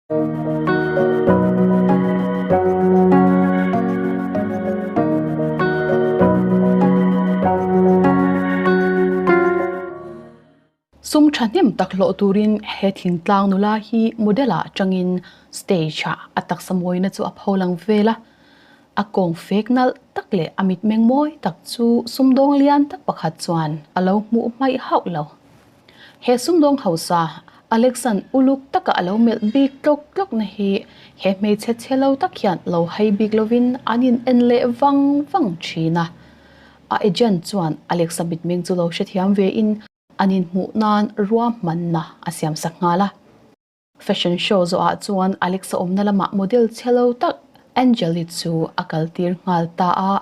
Sum thahnem tak hlawh turin he thingtlang nula hi model ah tangin stage ah a taksa mawina chu a pholang vel a. A kawng fek nalh tak leh a mitmeng mawi tak chu sumdawng lian tak pakhat chuan a lo hmuh hmaih hauh lo. He sumdawng hausa Alexan uluk taka a lo melh bik tlawk tlawk na hi he hmeichhe chhe lo tak hian lo hai bik lovin an in en leh vang vang thin a. A agent chuan Alexa mitmeng chu lo hrethiam ve in an inhmuh nan ruahmanna a siam sak nghal a. Fashion show zawhah chuan Alexa awmna lamah model chhe lo tak Angeli chu a kal tir nghal ta a.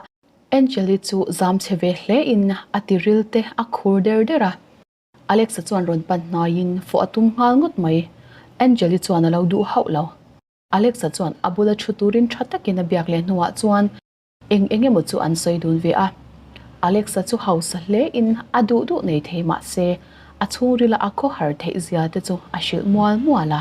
Angeli chu zam chhe ve hle in a tiril te a khur der der a. Alexa chuan rawn pan hnaiin fawh a tum nghal ngawt mai. Angeli chuan a lo duh hauh lo. Alexa chuan a bula thu turin tha takin a biak leh hnuah chuan Eng eng emaw chu an sawi dun ve a. Alexa chu hausa hle in a duh duh nei thei mah se, a chhungrila a khawhar theih zia te chu a hrilh mual mual a.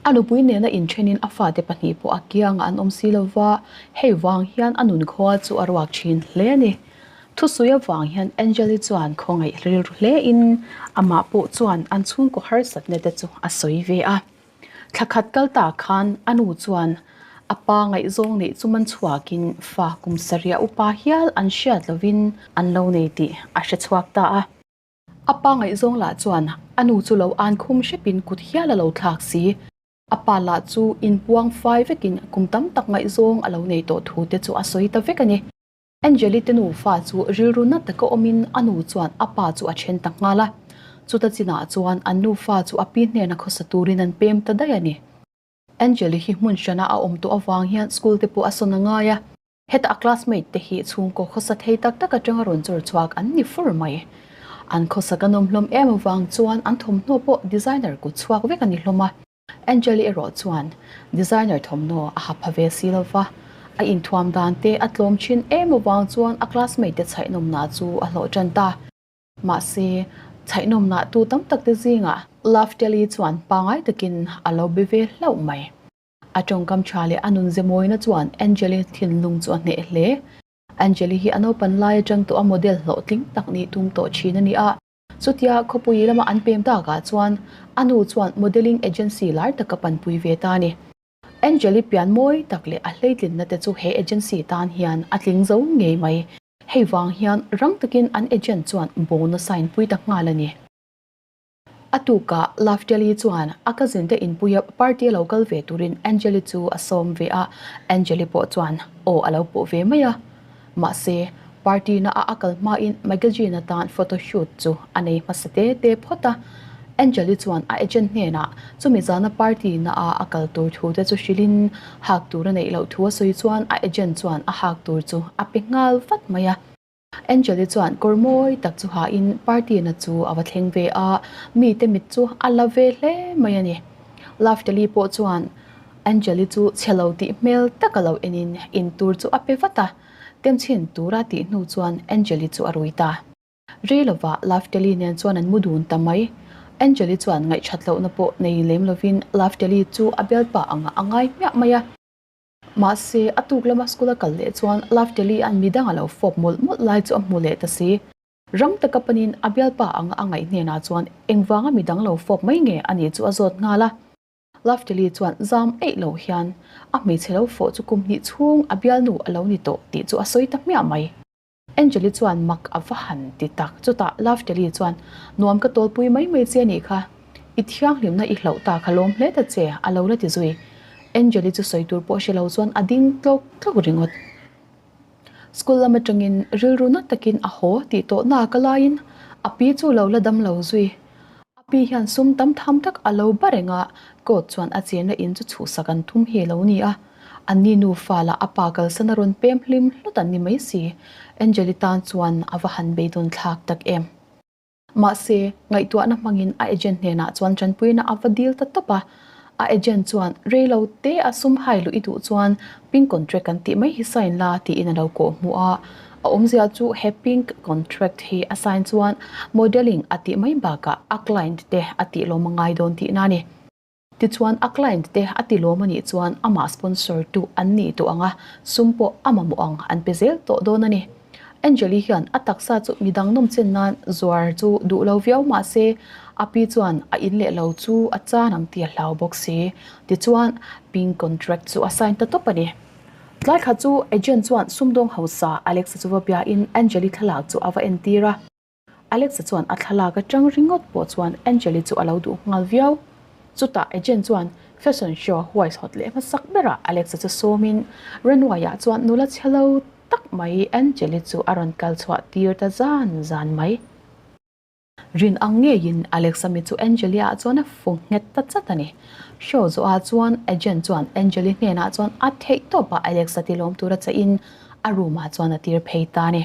A nupui nena inthenin a fate pahnih pawh a kiangah an awm si lova, hei vang hian a nunkhua chu a ruak thin hle a ni. Thusui avang hian Angeli chuan khawngaih rilru hle in amah pawh chuan an chhungkaw harsatna te chu a sawi ve a. Thla khat kal ta khan a nu chuan a pa ngaihzawng neih chu man chhuakin fa kum sarih upa hial an hriat lovin an lo nei tih a hre chhuak ta a. A pa ngaihzawng lah chuan a nu chu lo an khum hrepin kut hial a lo thlak si. A pa lah chu inpuang fai vekin kum tam tak ngaihzawng a lo nei tawh thu te chu a sawi ta vek a ni. Angeli te nufa chu rilru na taka awmin a nu chuan a pa chu a then ta nghal a. Chuta chinah chuan an nufa chu a pi hnena khawsa turin an pem ta daih a ni. Angeli hi hmun hrana a awm tawh avang hian school te pawh a sawn a ngai a. Heta a classmate te hi chhungkaw khawsa thei tak tak atanga rawn chawr chhuak an ni fur mai. An khawsak a nawm hlawm em avang chuan an thawmhnaw pawh designer kut chhuak vek a ni hlawm a. Angeli erawh chuan designer thawmhnaw a ha pha ve si lo va, a inthuam dan te a tlawm thin em avang chuan a classmate te chhaihnawmna chu a hlawh tan ta. Mahse, chhaihnawmna tu tam tak te zingah Love Telly chuan pangai takin a lo be ve hlauh mai. A tawngkam tha leh a nunze mawina chuan Angeli thinlung chu a hneh hle. Angeli hi a naupan lai atang tawh a model hlawhtling tak nih tum tawh thin a ni a. Chutia khawpui lama an pem takah chuan a nu chuan modelling agency lar taka panpui ve ta a ni. Angeli pian mawi tak leh a hleitlinna te chu he agency tan hian a tling zo ngei mai. Hei vang hian rang takin an agent chuan bone a sign pui ta nghal a ni. A tukah Laftelli chuan a cousin te inpuia party a lo kal ve turin Angeli chu a sawm ve a, Angeli pawh chuan aw a lo pawh ve mai a. Mahse, party na a a kal hmain magazine atan photo shoot chu a nei hmasa te te phawt a. Angeli chuan a agent hnenah chumi zana party na a a kal tur thu te chu hrilhin hak tur a neih loh thu a sawi chuan a agent chuan a hak tur chu a pe nghal vat mai a. Angeli chuan kawr mawi tak chu hain party na chu a va thleng ve a, mite mit chu a la ve hle mai a ni. Laftelli pawh chuan Angeli chu chhe lo tih hmel tak a lo enin in tur chu a pe vat a, temchhin tura tih hnu chuan Angeli chu a rui ta. Rei lovah Laftelli nen chuan an mu dun ta mai. Angeli chuan ngaihṭhat lohna pawh nei lem lovin Laftelli chu a bialpa angah a ngai hmiah mai a. Mahse, a tuk lama school a kal leh chuan Laftelli an midang a lo fawp mawlh mawlh lai chu a hmu leh ta si. Ram taka panin a bialpa anga a ngaih hnenah chuan engvanga midang lo fawp mai nge a nih chu a zawt nghal a. Laftelli chuan zam eih lo hian a hmeichhe lo fawh chu kum hnih chhung a bialnu a lo ni tawh tih chu a sawi ta hmiah mai. Angeli chuan mak a va han ti tak. Chutah Laftelli chuan nuam ka tawlpui mai mai che a nih kha. I thianghlimna i hlauh ta kha lawm hle ta che a lo la ti zui. Angeli chu sawi tur pawh hre lo chuan a ding tlawk tlawk ringawt. School lam atangin rilru na takin a haw tih tawh nak a laiin a pi chu lo la dam lo zui. A pi hian sum tam tham tak a lo ba reng a, court chuan a chenna in chu chhuhsak an tum hi lo ni a. Anni nufa lah a pa kalsan a rawn pem hlim hlut an ni mai si. Angeli tan chuan a va han beidawn thlak tak em. Mahse, ngaihtuahna hmangin a agent hnenah chuan tanpuina a va dil ta tawp a. A agent chuan, Rei lo te a sum hai luh i duh chuan pink contract kan tih mai hi sign la tiin a lo kawh hmuh a. A awmzia chu he pink contract hi a sign chuan modelling a tih mai bakah a client te a tih lawm a ngai dawn tihna a ni. Tichuan a client te a ti lawm a nih chuan amah sponsor tu an nih duh ang a, sum pawh a mamawh ang an pe zel tawh dawn a ni. Angeli hian a taksa chu midang nawmchen nan zuar chu duh lo viau mah se a pi chuan a in leh lo chu a chan ang tih a hlau bawk si. Tichuan pink contract chu a sign ta tawp a ni. Tlai khat chu agent chuan sumdawng hausa Alex-a chu va biain Angeli thlalak chu a va entir a. Alex-a chuan a thlalak atang ringawt pawh chuan Angeli chu a lo duh nghal viau. Chutah agent chuan fashion show a huaihawt leh hmasak berah Alex-a chu sawmin Runway-ah chuan nula chhe lo tak mai Angeli chu a rawn kal chhuah tir ta zan zan mai. Rin ang ngeiin Alex-a mi chu Angeli-ah chuan a fu nghet ta chat a ni. Show zawhah chuan agent chuan Angeli hnenah chuan a theih tawpah Alex-a tilawm tura chahin a room-ah chuan a tir phei ta a ni.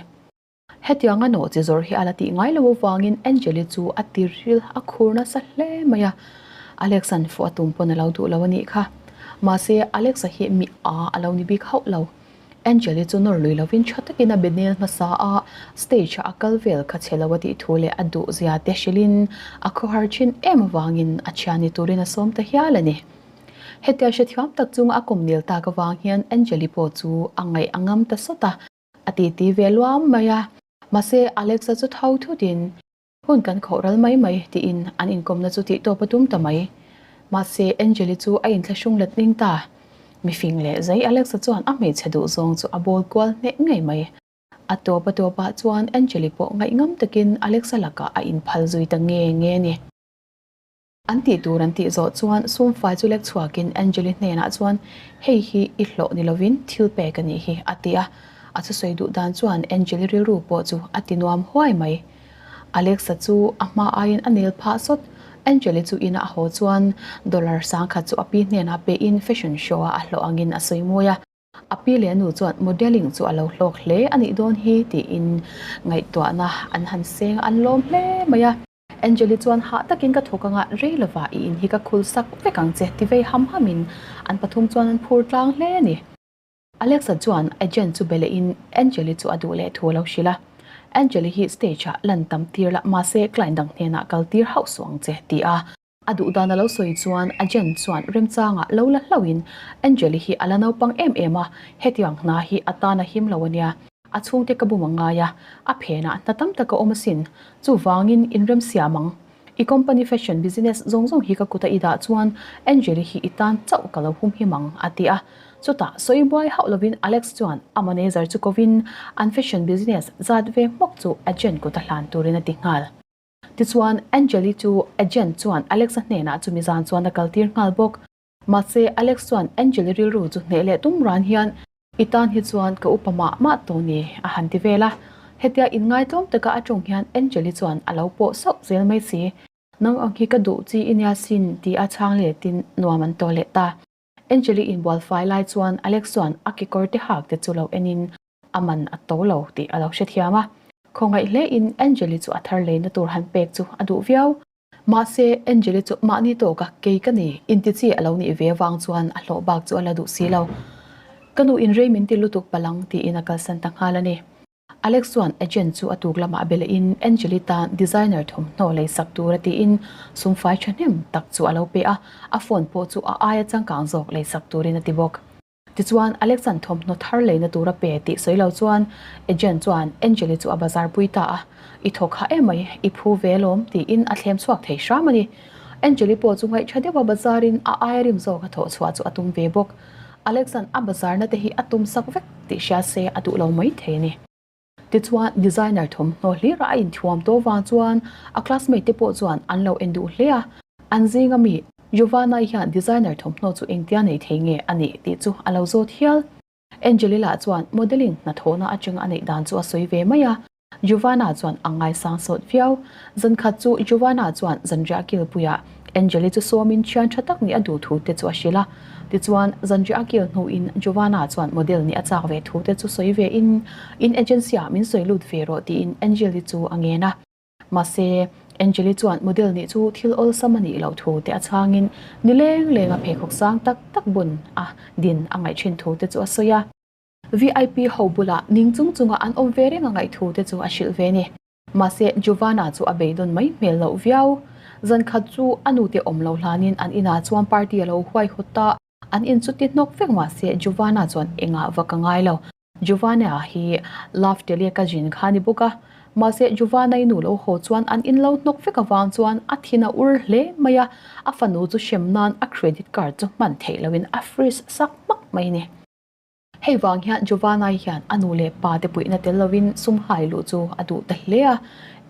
Hetiang a nawh chi zawrh hi a la tih ngai lo avangin Angeli chu a tiril a khur nasa hle mai a, Alex-a'n fuh a tum pawn a lo duh lo a nih kha. Mahse, Alex-a hi mi a a lo ni bik hauh lo. Angeli chu nawr lui lovin tha takin a be nel hmasa a, stage-a a kal vel kha chhe lo a tih thu leh a duh zia te hrilhin a khawhar thin em avangin a thian ni turin a sawm ta hial a ni. Hetia hrethiam tak chunga a kawm nel tak avang hian Angeli pawh chu a ngaih a ngam ta sawt a. A titi ve luam mai a, mahse Alex-a chu tho thutin, Hun kan khawh ral mai mai, tiin an inkawmna chu tih tawp a tum ta mai. Mahse Angel-i chu a inthlahrung let ning ta. Mifing leh zai Alex-a chuan a hmeichhe duh zawng chu a bawl kual hneh ngei mai. A tawp a tawpah chuan Angel-i pawh ngaihngam takin Alex-a lakah a inphal zui ta nge nge a ni. An tih tur an tih zawh chuan sumfai chu lek chhuakin Angeli hnenah chuan hei hi i hlawh ni lovin thil pek a nih hi a ti a, a thusawi duh dan chuan Angeli rilru pawh chu a ti nuam huai mai. Alexa chu a hma aiin a nel phah sawt, Angeli chu ina a haw chuan dollar sangkhat chu a pi hnenah pein fashion show ah a hlawh angin a sawi mawi a. A pi leh a nu chuan modelling chu a lo hlawk hle a nih dawn hi tiin ngaihtuahna an han seng a, an lawm hle mai a. Angeli chuan hah takin ka thawk anga rei lova i in hi ka khul sak vek ang che ti vei ham hamin an pathum chuan an phur tlang hle a ni. Alexa chuan agent chu be lehin Angeli chu a duh leh thu a lo hrilh a, Angeli hi stage ah lan tam tir la mahse client dang hnenah kal tir hauh suh ang che ti a. A duh dan a lo sawi chuan agent chuan remchangah lo la hlauhin Angeli hi a la naupang em em a, hetiang hna hi a tan a him lo a nia. A chhungte ka bum a ngai a, a phenah hna tam tak a awm asin. Chuvangin inremsiam ang. I company fashion business zawng zawng hi ka kuta i dah chuan Angeli hi i tan chauh ka lo humhim ang, a ti a. Chutah sawi buai hauh lovin Alex chuan a manager chu kovin an fashion business zat ve hmawk chu agent kuta hlan turin a ti nghal. Tichuan, Angeli chu agent chuan Alex-a hnenah chumi zan chuan a kaltir nghal bawk. Mahse, Alex chuan Angeli rilru chu hneh leh tum ran hian, I tan hi chuan ka upa mah mah tawh ni, a han ti vel a. Hetia inngaitlawm taka a tawng hian Angeli chuan a lo pawh sauh zel mai si. Nang ang hi ka duh chi i nia sin, ti a chhang letin nuam an tawh leh ta. Angeli inbual fai lai chuan Alex chuan a kekawr te hak te chu lo enin a man a to lo tih a lo hrethiam a. Khawngaih hlein Angeli chu a thar leina tur han pek chu a duh viau. Mahse, Angeli chu mahni tawka kei ka ni inti chi a lo nih ve avang chuan a hlawh bak chu a la duh si lo. Ka nu in rei min ti lutuk palang tiin a kalsan ta nghal a ni. Alex chuan agent chu a tuk lamah be lehin Angeli tan designer thawmhnaw lei sak tur a tiin sumfai thahnem tak chu a lo pe a, a phone pawh chu a aia changkang zawk lei sak turin a ti bawk. Tichuan, Alex-a'n thawmhnaw thar leina tur a pe tih sawi lo chuan agent chuan Angeli chu a bazar pui ta a, I thawk hah emai, i phu ve alawm tiin a thlem chhuak thei hram a ni. Angeli pawh chu ngaihṭha deuha bazarin a aia rim zawk a thawh chhuah chu a tum ve bawk. Alex-a'n a bazarna te hi a tum sak vek tih hria se a duh lo mai thei a ni. Tichuan, designer thawmhnaw hlirah a inthuam tawh vang chuan a classmate te pawh chuan an lo en duh hle a. An zinga mi, Giovanna-i hian designer thawmhnaw chu engtia nei thei nge a nih tih chu a lo zawt hial. Angelila chuan modelling hnathawhna atanga a neih dan chu a sawi ve mai a. Giovanna chuan a ngaisang sawt viau. Zankhat chu Giovanna chuan zanriah kilpuiah Angeli chu sawmin thian tha tak nih a duh thu te chu a hrilh a. Tichuan, zanriah a kil hnuin Giovanna chuan model nih a chak ve thu te chu sawi ve in, in agency ah min sawi lut ve rawh tiin Angeli chu a ngen a. Mahse, Angeli chuan model nih chu thil awlsam a nih loh thu te a chhangin ni leng leng a pheikhawk sang tak tak bun a din a ngaih thin thu te chu a sawi a. VIP ho bulah ning chung chunga an awm ve reng a ngaih thu te chu a hrilh ve ni. Mahse, Giovanna chu a beidawn mai hmel loh viau. Zan khat chu a nute awm lo hlanin an inah chuan party a lo huaihawt a, an in chu ti hnawk vek mahse Giovanna chuan engah va ka ngai lo. Giovanna hi Love Teliaka zin kha a ni bawk a, mahse Giovanna-i nu lo haw chuan an in lo hnawk vek avang chuan a thin a ur hle mai a, a fanu chu hrem nan a credit card chu hman theih loin a freeze sak hmak mai a ni. Hei vang hian Giovanna-i hian a nu leh pa te puihna tel loin sum hai luh chu a duh ta hle a,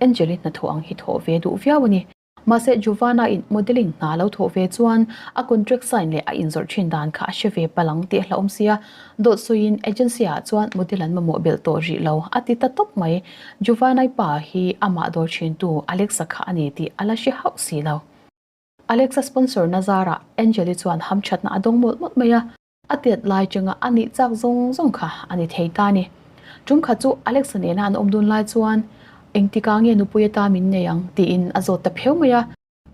Angel-i hnathawh ang hi thawh ve duh viau a ni. Mahse, Giovanna-in modelling hna lo thawh ve chuan a contract sign leh a inzawrh thin dan kha a hre ve palh ang tih a hlauhawm sia. Dawt sawiin agency ah chuan model an mamawh belh tawh rih lo a ti ta tawp mai. Giovanna-i pa hi amah dawr thintu Alexa kha a ni tih a la hre hauh si lo. Alexa sponsor na zarah Angel-i chuan hamthatna a dawng mawlh mawlh mai a. A tet lai changa a nih chak zawng zawng kha a ni thei ta a ni. Tum khat chu Alexa nena an awm dun lai chuan engtikah nge nupui ata min nei ang tiin a zawt ta pheu mai a.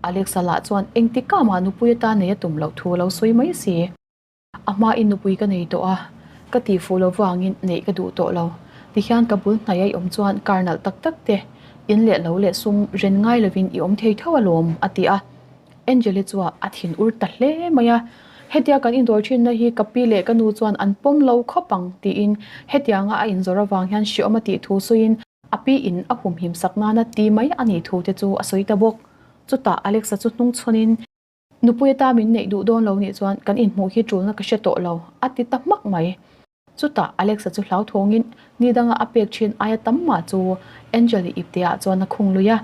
Alexa lah chuan engtikah mah nupui ata nei a tum loh thu a lo sawi mai si. A hmain nupui ka nei tawh a, ka tih fuh lo vangin neih ka duh tawh lo. Tihian ka bul hnaih a i awm chuan kar nalh tak tak te, in leh lo leh sum ren ngai lovin i awm thei tho alawm a ti a. Angel-i chu a thin ur ta hle mai a, Hetia kan indawi thinna hi ka pi leh ka nu chuan an pawm lo khawp ang tiin hetianga a inzawrh avang hian hreawm a tih thu sawiin a pi in a humhim sak nana ti mai a nih thu te chu a sawi ta bawk. Chutah Alexa chu hnung chhawnin, Nupui ata min neih duh dawn lo nih chuan kan inhmuh hi tulna ka hre tawh lo a ti ta hmak mai. Chutah Alexa chu hlauthawngin ni danga a pek thin aia tam mah chu Angel-i ipteah chuan a khung lui a.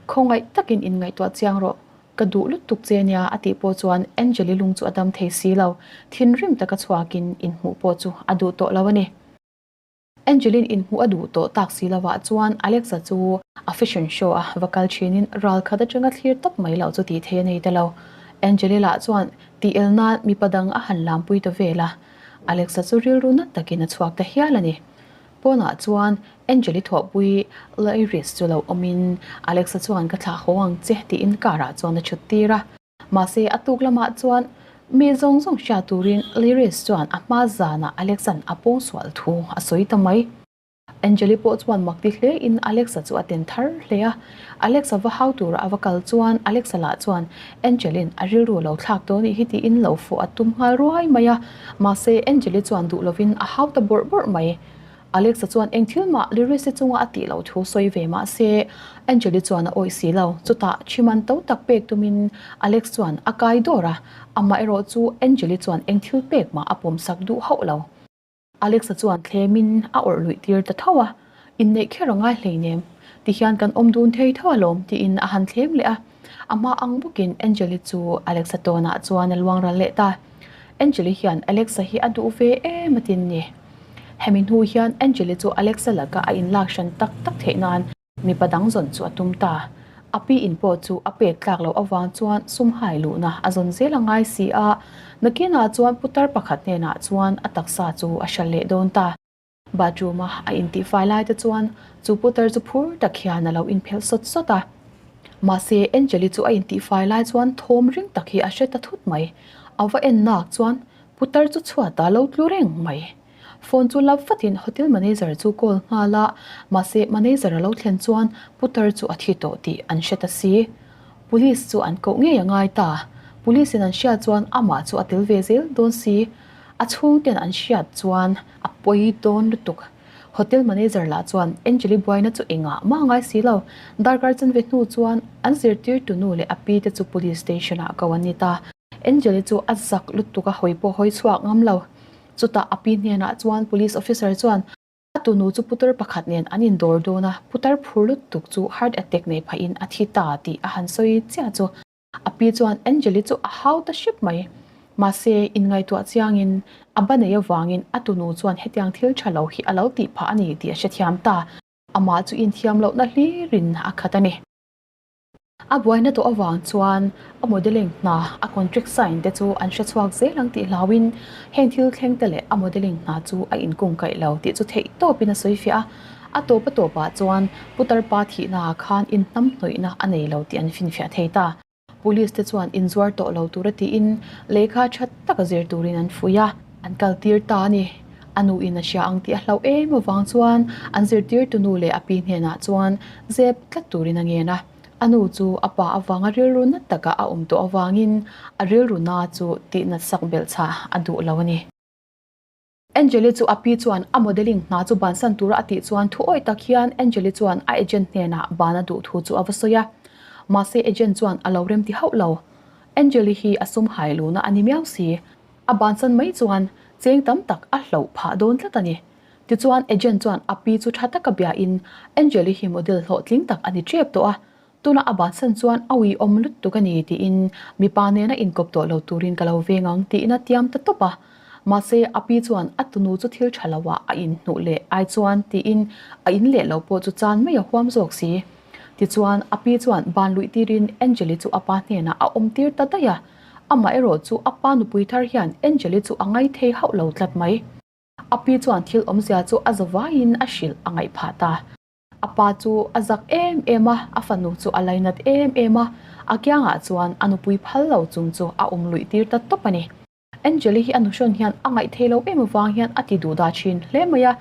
Khawngaih takin inngaihtuah chiang rawh, ka duh lutuk che nia a tih pawh chuan Angel-i lung chu a dam thei si lo, thinrim taka chhuakin inhmuh pawh chu a duh tawh lo a ni. Angel-in inhmuh a duh tawh tak si lovah chuan Alexa chu a fashion show a va kal thinin ral khat atanga thlir tawp mai loh chu tih theih a nei ta lo. Angel-i lah chuan tih el nan mipa dang a han lampui ta vel a. Alexa chu rilru nat takin a chhuak ta hial a ni. Pawnah chuan Angel-i thawhpui Lyris chu lo awmin Alexa chuan ka thlah haw ang che tiin car ah chuan a chhut tir a. Mahse a tuk lamah chuan mi zawng zawng hriat turin Lyris chuan a hma zanah Alexa'n a pawngsual thu a sawi ta mai. Angeli pawh chuan mak ti hle in Alexa chu a ten thar hle a. Alexa va hau tura a va kal chuan Alexa lah chuan Angelin a rilru lo thlak dawn nih hi tiin lo fawh a tum nghal ruai mai a. Mahse Angeli chuan duh lovin a hau ta bawrh bawrh mai. Alexa chuan eng thil mah Lirisi chunga a tih loh thu sawi ve mahse Angeli chuan a awih si lo. Chutah thiman to tak pek tumin Alex chuan a kai dawr a, amaherawh chu Angeli chuan eng thil pek mah a pawmsak duh hauh lo. Alexa chuan thlemin a awrh luih tir ta tho a, Inneih kher a ngai hleinem, tihian kan awm dun thei tho alawm tiin a han thlem leh a. A hma ang bawkin Angeli chu Alexa tawnah chuan a luang ral leh ta. Angeli hian Alexa hi a duh ve em a tin ni. Hemi hnu hian Angeli chu Alexa laka a inlak hran tak tak theih nan Mipa dang zawn chu a tum ta. A pi in pawh chu a pek tlak loh avang chuan sum hai luhna a zawn zel a ngai si a, nakinah chuan putar pakhat hnenah chuan a taksa chu a hral leh dawn ta. Bathroom a a intihfai lai te chuan chu putar chu phur tak hian a lo inphelh sawt sawt a. Mahse Angeli chu a intihfai lai chuan thawm ring tak hi a hre ta thut mai. A va en nak chuan putar chu chhuatah a lo tlu reng mai. Phone chu la vatin hotel manager chu call nghal a, mahse manager a lo thlen chuan putar chu a thi tawh tih an hre ta si. Police chu an koh ngei a ngai ta. Police in an hriat chuan amah chu a tel ve zel dawn si. A chhungten an hriat chuan a pawi dawn lutuk. Hotel manager lah chuan Angeli buaina chu engah mah ngai si lo. Darkar chanve hnu chuan an zirtirtu nu leh a pi te chu police station ah ko an ni ta. Angeli chu a zak lutuk a hawi pawh hawi chhuak ngam lo. Chutah a pi hnenah chuan police officer chuan a tunu chu putar pakhat nen an indawr dawn a, putar phur lutuk chu heart attack nei phahin a thi ta tih a han sawi chiah chu a pi chuan Angeli chu a hau ta hrep mai. Mahse, inngaihtuah chiangin a ba nei avangin a tunu chuan hetiang thil tha lo hi a lo tih phah a ni tih a hrethiam ta. Amah chu inthiam lohna hlirin a khat a ni. A buaina tawh avang chuan a modelling hna, a contract sign te chu an hre chhuak zel ang tih hlauin heng thil thleng te leh a modelling hna chu a inkungkaih lo tih chu theih tawpin a sawi fiah a. A tawp a tawpah chuan Putar pa thihnaah khan inhnamhnawihna a nei lo tih an finfiah thei ta. Police te chuan inzuar tawh lo tura tiin lehkha tha taka zir turin an fuih a, an kal tir ta a ni. A nu in a hria ang tih a hlauh em avang chuan an zirtirtu nu leh a pi hnenah chuan zep tlat turin a ngen a. A nu chu a pa avanga rilru na taka a awm tawh avangin a rilru na chu tih nat sak belh chah a duh lo a ni. Angeli chu a pi chuan a modelling hna chu bansan tura a tih chuan thu awih tak hian Angeli chuan a agent hnenah ban a duh thu chu a va sawi a. Mahse agent chuan a lo remti hauh lo. Angeli hi a sum hai luhna a ni miau si. A bansan mai chuan cheng tam tak a hloh phah dawn tlat a ni. Tichuan agent chuan a pi chu tha taka biain Angeli hi model hlawhtling tak a ni tep tawh a, Tuna a bansan chuan a uiawm lutuk a ni tiin mipa nena inkawp tawh lo turin ka lo veng ang tiin a tiam ta tawp a. Mahse, a pi chuan a tunu chu thil tha lo ah a inhnuh leh ai chuan tiin a in leh lo pawh chu chan mai a huam zawk si. Tichuan, a pi chuan ban luih tirin Angeli chu a pa hnenah a awm tir ta daih a. Amah erawh chu a pa nupui thar hian Angeli chu a ngaithei hauh lo tlat mai. A pi chuan thil awmzia chu a zavaiin a hrilh a ngaih phah ta. A pa chu a zak em em a, a fanu chu a lainat em em a, a kiangah chuan a nupui phal lo chung chu a awm luih tir ta tawp a ni. Angeli hi a nuhrawn hian a ngaih thei lo em avang hian a ti duh dah thin hle mai a,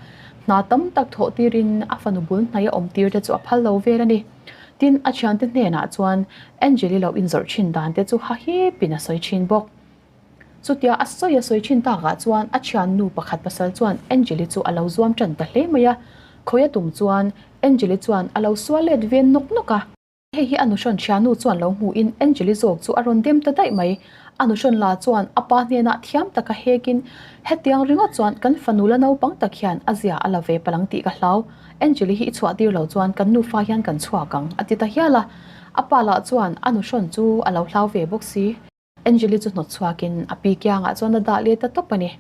hna tam tak thawh tirin a fanu bul hnaih a awm tir te chu a phal lo vel a ni. Tin, a thiante hnenah chuan Angeli lo inzawrh thin dan te chu hahipin a sawi thin bawk. Chutia a sawi a sawi thin takah chuan a thiannu pakhat pasal chuan Angeli chu a lo zuam tan ta hle mai a, khawi a tum chuan Angeli chuan a lo sual let ve nawk nawk a. Hei hi a nuhrawn thiannu chuan lo hmuhin Angeli zawk chu a rawn dem ta daih mai. A nuhrawn la chuan a pa hnenah thiam taka hekin, Hetiang ringawt chuan kan fanu la naupang tak hian a zia a la ve palang tih ka hlau. Angeli hi i chhuah tir lo chuan kan nufa hian kan chhuak ang, a ti ta hial a. A pa lah chuan a nuhrawn chu a lo hlau ve bawk si. Angeli chu hnawt chhuakin a pi kiangah chuan a dah leh ta tawp a ni.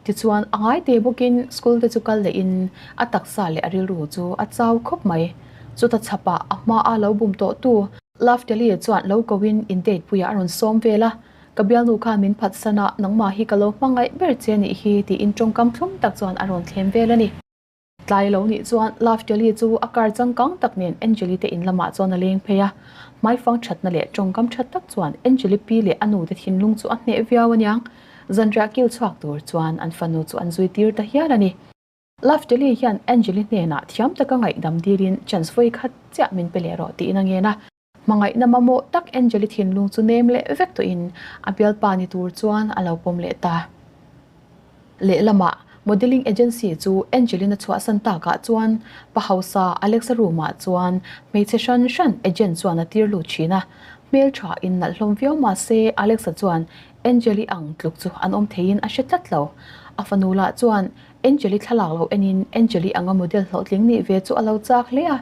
Tichuan, a ngai te bawkin school te chu kal lehin a taksa leh a rilru chu a chau khawp mai. Chuta chhapah a hmaa lo bum tawhtu Love Telly chuan lo koin in date puiah a rawn sawm vel a, Ka bialnu khan min phatsan a, nangmah hi ka lo hmangaih ber che a nih hi tiin tawngkam thlum tak chuan a rawn thlem vel a ni. Tlai lo nih chuan Love Telly chu a car changkang tak nen Angeli te in lamah chuan a leng phei a. Hmaifang thatna leh tawngkam tha tak chuan Angeli pi leh a nu te thinlung chu a hneh viau aniang. Zanriah kil chhuak tur chuan an fanu chu an zui tir ta hial a ni. Love Telly hian Angeli hnenah thiam taka ngaihdam dilin chance vawi khat chiah min pe leh rawh tiin a ngen a. Hmangaihna mamawh tak Angeli thinlung chu nem leh vek tawhin a bialpa ni tur chuan a lo pawm leh ta. Lehlamah modelling agency chu Angelina chhuahsan takah chuan pa hausa Alexa room-ah chuan hmeichhe hran hran agent chuan a tir lut thin a. Hmeltha in nalh hlawm viau mah se Alexa chuan Angeli ang tluk chu an awm theiin a hre tlat lo. A fanu lah chuan Angeli thlalak lo enin Angeli anga model hlawhtling nih ve chu a lo chak hle a.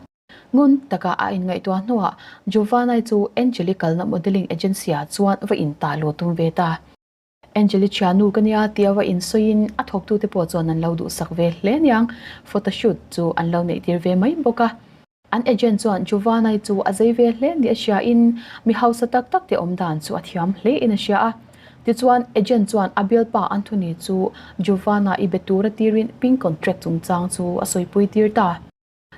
Ngun taka a inngaihtuah hnuah Giovanni chu Angeli kalna modelling agency-ah chuan va intah luh tum ve ta. Angeli thiannu ka nia tia va insawiin a thawktute pawh chuan an lo duhsak ve hle niang, photoshoot chu an lo neihtir ve mai bawk a. An agent chuan Giovanni chu a zei ve hle ni a hriain mi hausa tak tak te awm dan chu a thiam hle in a hria a. Tichuan agent chuan a bialpa Anthony chu Giovanna i be tura tirin pink contract chungchang chu a sawipui tir ta.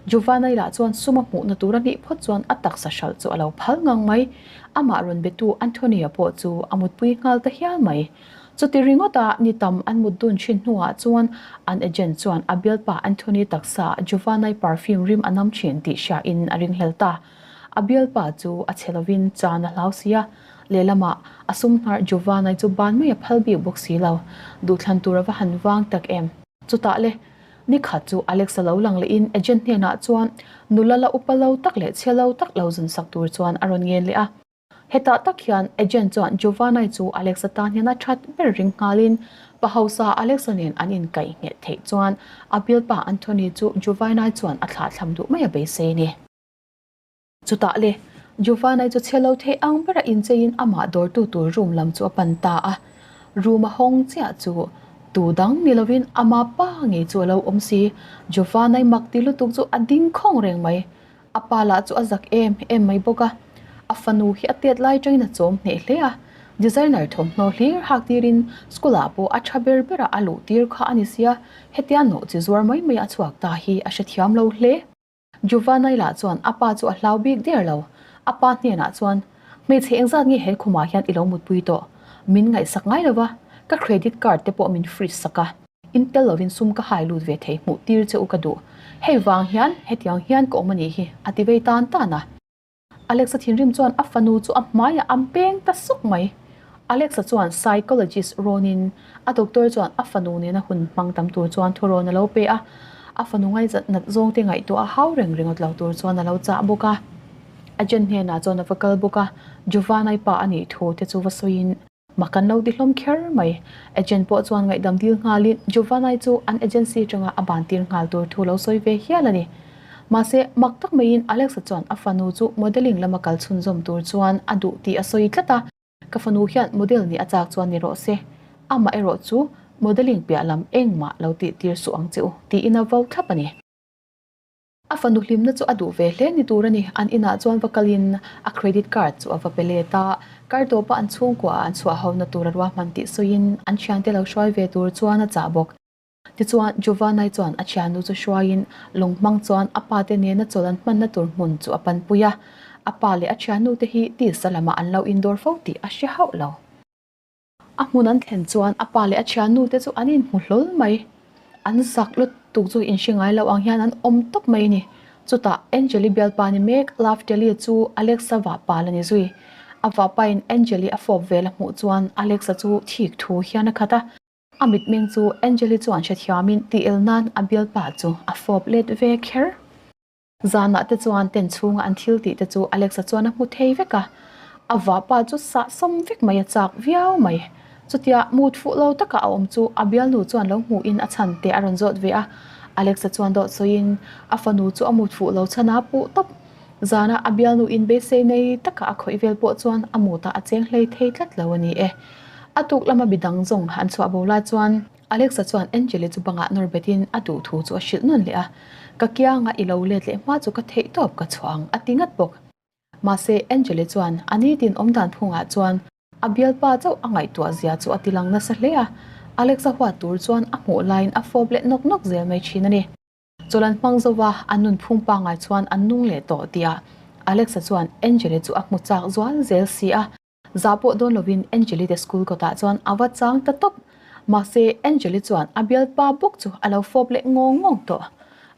Giovanni lah chuan sum a hmuhna tur a nih phawt chuan a taksa hralh chu a lo phal ngang mai. Amah rawn betu Antonio pawh chu a mutpui nghal ta hial mai. Chuti ringawta ni tam an mut dun thin hnuah chuan an agent chuan a bialpa Anthony taksa Giovanni perfume rim a nam thin tih hriain a ringhlel ta. A bialpa chu a chhe lovin chan a hlau si a, lehlamah a sum hnarh Giovanni chu ban mai a phal bik bawk si lo. Duhthlan tur a va han vang tak em. Chutah le, ni khat chu Alex a lo lang lehin agent hnenah chuan nula la upa lo tak leh chhia lo tak lo zun sak tur chuan a rawn ngen leh a. Hetah tak hian agent chuan Giovanni chu Alex a tan hian a that ber ring nghalin pa hausa Alex-a nen an inkaih nghet theih chuan a bialpa Anthony chu Giovanni chuan a thlahthlam duh mai a beisei a ni. Chutah le, Giovanni chu chhe lo thei ang bera incheiin amah dawrtu tur room lam chu a pan ta a. Room a hawng chiah chu tu dang ni lovin ama pa ngei chu a lo awm si. Giovanni mak ti lutuk chu a ding khawng reng mai. A pa lah chu a zak em em mai bawk a. A fanu hi a tet lai tangin a chawm hneh hle a. Designer thawmhnaw hlir hak tirin school ah pawh a tha ber bera a luh tir kha a ni sia, hetia nawh chi zuar mai mai a chhuak ta hi a hrethiam lo hle. Giovanni lah chuan a pa chu a hlau bik der lo. A pa hnenah chuan, Hmeichhe engzat nge he khumah hian i lo mutpui tawh? Min ngaihsak ngai lo va, ka credit card te pawh min freeze sak a. In tel lovin sum ka hai lut ve thei hmuh tir che u ka duh. Hei vang hian hetiang hian ka awm a nih hi, a ti vei tan tan a. Alex-a thinrim chuan a fanu chu a hmaiah a beng ta sawk mai. Alex-a chuan psychologist rawnin a doctor chuan a fanu nena hun hmang tam tur chuan thurawn a lo pe a, a fanu ngaihzat nat zawngte ngaihtuah a hau reng ringawt lo tur chuan a lo chah bawk a. Agent hnenah chuan a va kal bawk a, Giovanna-i pa a nih thu te chu va sawiin Mak kan lo ti hlawm kher mai. Agent pawh chuan ngaihdam dil nghalin Giovanni chu an agency atanga a ban tir nghal tur thu lo sawi ve hial a ni. Mahse, mak tak maiin Alex-a chuan a fanu chu modelling lama kal chhunzawm tur chuan a duh tih a sawi tlat a. Ka fanu hian model nih a chak chuan ni rawh se, amah erawh chu modelling piah lam engmah lo tih tir suh ang che u, tiin a vo thlap a ni. A fanu hlimna chu a duh ve hle ni tur a ni. An inah chuan va kalin a credit card chu a va pe let a, kar tawpa an chhungkua ah an chhuah hona tur a ruahman tih sawiin an thiante lo hruai ve tur chuan a chah bawk. Tichuan, Giovanni chuan a thiannu chu hruaiin lawng hmang chuan a pa te nena chawl an hmanna tur hmun chu a panpui a. A pa leh a thiannu te hi tisa lamah an lo indawr fo tih a hre hauh lo. A hmun an thlen chuan a pa leh a thiannu te chu an inhmu hlawl mai. An zak lutuk chu inhre ngai lo ang hian an awm tawp mai a ni. Chutah Angeli bialpa ni mek Love Telly chu Alexa vahpa la ni zui. A vahpain Angeli a fawp vel a hmuh chuan Alexa chu thik thu hian a khat a. A mitmeng chu Angeli chuan hrethiamin tih el nan a bialpa chu a fawp let ve kher. Zanah te chuan tent chhunga an thil tih te chu Alexa chuan a hmu thei vek a, a vahpa chu sah sawm vek mai a chak viau mai. Chutia mut fuh lo taka a awm chu a bialnu chuan lo hmuhin a chhan te a rawn zawt ve a, Alexa chuan dawt sawiin a fanu chu a mut fuh lo chhan a puh tawp. Zana a bialnu in beisei nei taka a khawih vel pawh chuan a mutah a cheng hlei thei tlat lo a ni e. A tuk lama midang zawng an chhuah bo lai chuan. Alexa chuan Angeli chu bangah nawr betin a duh thu chu a hrilh nawn leh a, Ka kianga i lo let leh hma chu ka theih tawp ka chhuah ang a ti ngat bawk. Mahse Angeli chuan a nitin awmdan phungah chuan a bialpa chauh a ngaihtuah zia chu a ti lang nasa hle a, Alexa huat tur chuan a hmuh laiin a fawp leh nawk nawk zel mai thin a ni. Chawlh an hmang zo va, an nun phung pangngai chuan an nung leh tawh tih ah Alexa chuan Angeli chu a hmu chak zual zel si a. Zah pawh dawn lovin Angeli te school kawtah chuan a va chang ta tawp. Mahse, Angeli chuan a bialpa bawk chu a lo fawp leh ngawng ngawng tawh.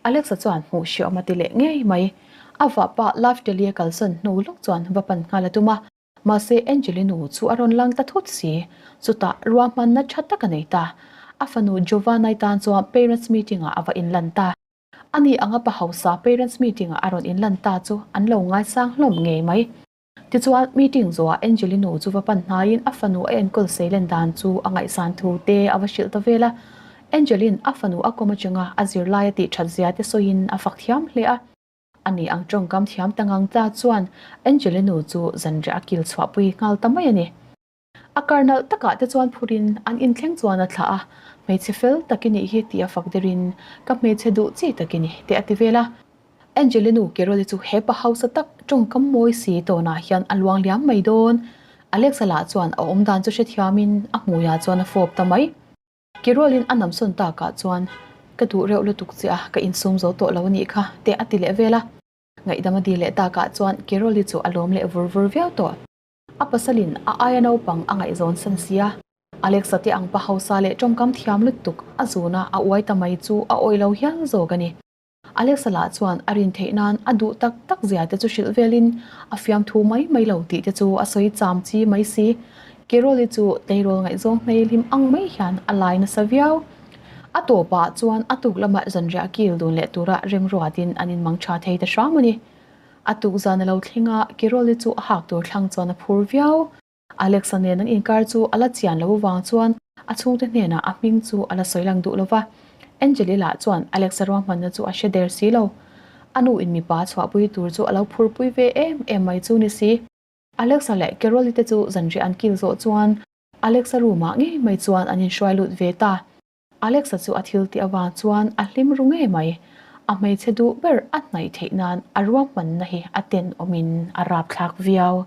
Alexa chuan hmuh hriawm a ti leh ngei mai. A vahpa Love Telly a kalsawn hnu lawk chuan va pan nghal a tum a. Mahse, Angeli nu chu a rawn lang ta thut si. Chutah ruahmanna tha tak a nei ta. A fanu Giovanna-i tan chuan parents meeting-ah a va inlan ta. Ani anga pa hausa parents meeting-ah a rawn inlan ta chu an lo ngaisang hlawm ngei mai. Tichuan, meeting zawhah Angeli nu chu va pan hnaiin a fanu a enkawl seilen dan chu a ngaihsan thu te a va hrilh ta vel a. Angeli'n a fanu a kawm atanga a zirlai a tih that zia te sawiin a fak thiam hle a. Ani ang tawngkam thiam ta ngang ta chuan Angeli nu chu zanriah a kil chhuahpui nghal ta mai a ni. A kar nalh takah te chuan phurin an inthleng chuan a thlah a, Hmeichhe fel tak i nih hi tih a fak derin, Ka hmeichhe duh chi tak i ni teh a ti vel a. Angelinu Carol-i chu hepa hausa tak tawngkam mawi si tawnah hian a luang liam mai dawn. Alexa lah chuan a awmdan chu hrethiamin a hmuiah chuan a fawp ta mai. Carol-in a namsawn takah chuan, Ka duh reuh lutuk che a, ka insum zo tawh lo a nih kha teh a ti leh vel a. Ngaihdam a dil leh takah chuan Carol-i chu a lawm leh vur vur viau tawh. A pasalin a aia naupang a ngaihzawn san sia. Alexa te ang pa hausa leh tawngkam thiam lutuk a zuna a uai ta mai chu a awih lo hial zawk a ni. Alexa lah chuan a rin theih nan a duh tak tak zia te chu hrilh velin a fiamthu mai mai lo tih te chu a sawi cham chi mai si. Carol-i chu tleirawl ngaihzawng hnei hlim ang mai hian a lai nasa viau. A tawpah chuan a tuk lamah zanriah kil dun leh tura remruatin an inmang tha thei ta hram a ni. A tuk zan a lo thleng a, Kiroli chu a hak tur thlang chuan a phur viau. Alexa nen an inkar chu a la chian lo avang chuan a chhungte hnenah a hming chu a la sawi lang duh lo va. Angeli lah chuan Alexa ruahmanna chu a hre der si lo. A nu in mipa chhuahpui tur chu a lo phurpui ve em em mai chu ni si. Alexa leh Kiroli te chu zanriah an kil zawh chuan Alexa room ah ngei mai chuan an inhruai lut ve ta. Alexa chu a thil tih avang chuan a hlim ru ngei mai. A hmeichhe duh ber a hnaih theih nan a ruahmanna hi a tenawmin a rapthlak viau.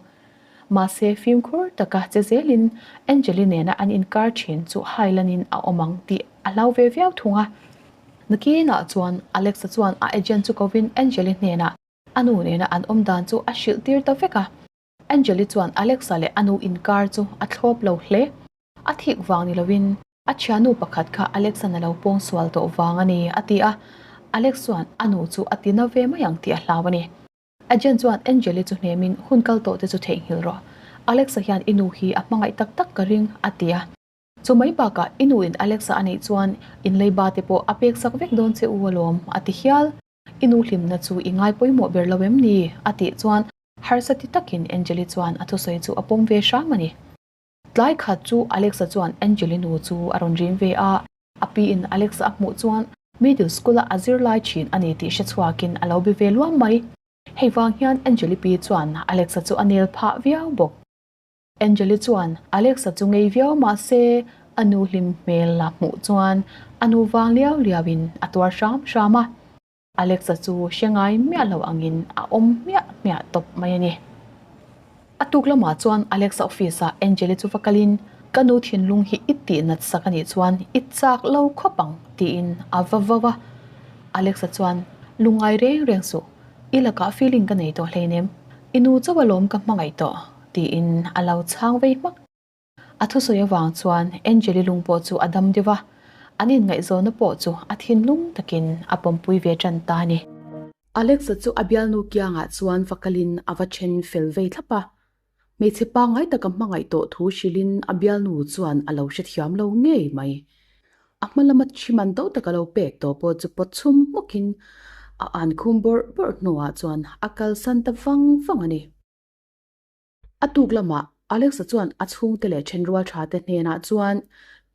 Mahse fimkhur taka che zelin Angeli nena an inkar thin chu hailanin a awm ang tih a hlau ve viau thung a. Nakinah chuan Alexa chuan a agent chu kovin Angeli hnenah a nu nena an awm dan chu a hrilh tir ta vek a. Angeli chuan Alexa leh a nu inkar chu a thlawp lo hle. A thik vang ni lovin a thiannu pakhat kha Alex-a'n a lo pawng sual tawh vang a ni, a ti a. Alex chuan a nu chu a ti na ve mai ang tih a hlau a ni. Agent chuan Angel-i chu hnemin hun kal tawh te chu theihnghilh rawh. Alex-a hian i nu hi a hmangaih tak tak ka ring, a ti a. Chu mai bakah i nu in Alex-a a neih chuan in leiba te pawh a pek sak vek dawn che u alawm, a ti hial. I nu hlimna chu i ngai pawimawh ber lo em ni? a tih chuan harsa ti takin Angel-i chuan a thusawi chu a pawm ve hram a ni. Tlai khat chu Alex-a chuan Angel-i nu chu a rawn rim ve a, a pi in Alex-a a hmuh chuan middle school-a a zirlai thin a ni tih hre chhuakin a lo be ve luam mai. Hei vang hian Angel-i pi chuan Alex-a chu a nel phah viau bawk. Angel-i chuan Alex-a chu ngei viau mah se a nu hlim hmel la hmuh chuan a nu vang liau liauin a tuar hram hram a. Alexa chu hre ngai miah lo angin a awm hmiah hmiah tawp mai a ni. A tuk lamah chuan Alexa office ah Angel-i chu va kalin, Ka nu thinlung hi i tih nat sak a nih chuan i chak lo khawp ang tiin a va vau a. Alexa chuan, Lungngai reng reng suh, i lakah feeling ka nei tawh hleinem, i nu chauh alawm ka hmangaih tawh tiin a lo chhang vei hmak. A thusawi avang chuan Angeli lung pawh chu a dam deuh a, an inngaihzawnna pawh chu a thinlung takin a pawmpui ve tan ta a ni. Alexa chu a bialnu kiangah chuan va kalin a va then fel vei thlap a, hmeichhe pangngai taka hmangaih tawh thu hrilhin a bialnu chuan a lo hrethiam lo ngei mai. A hma lama thiman to taka lo pek tawh pawh chu pawt chhum hmawkin a an khum bawrh bawrh hnuah chuan a kalsan ta vang vang a ni. A tuk lamah Alexa chuan a chhungte leh thenrual tha te hnenah chuan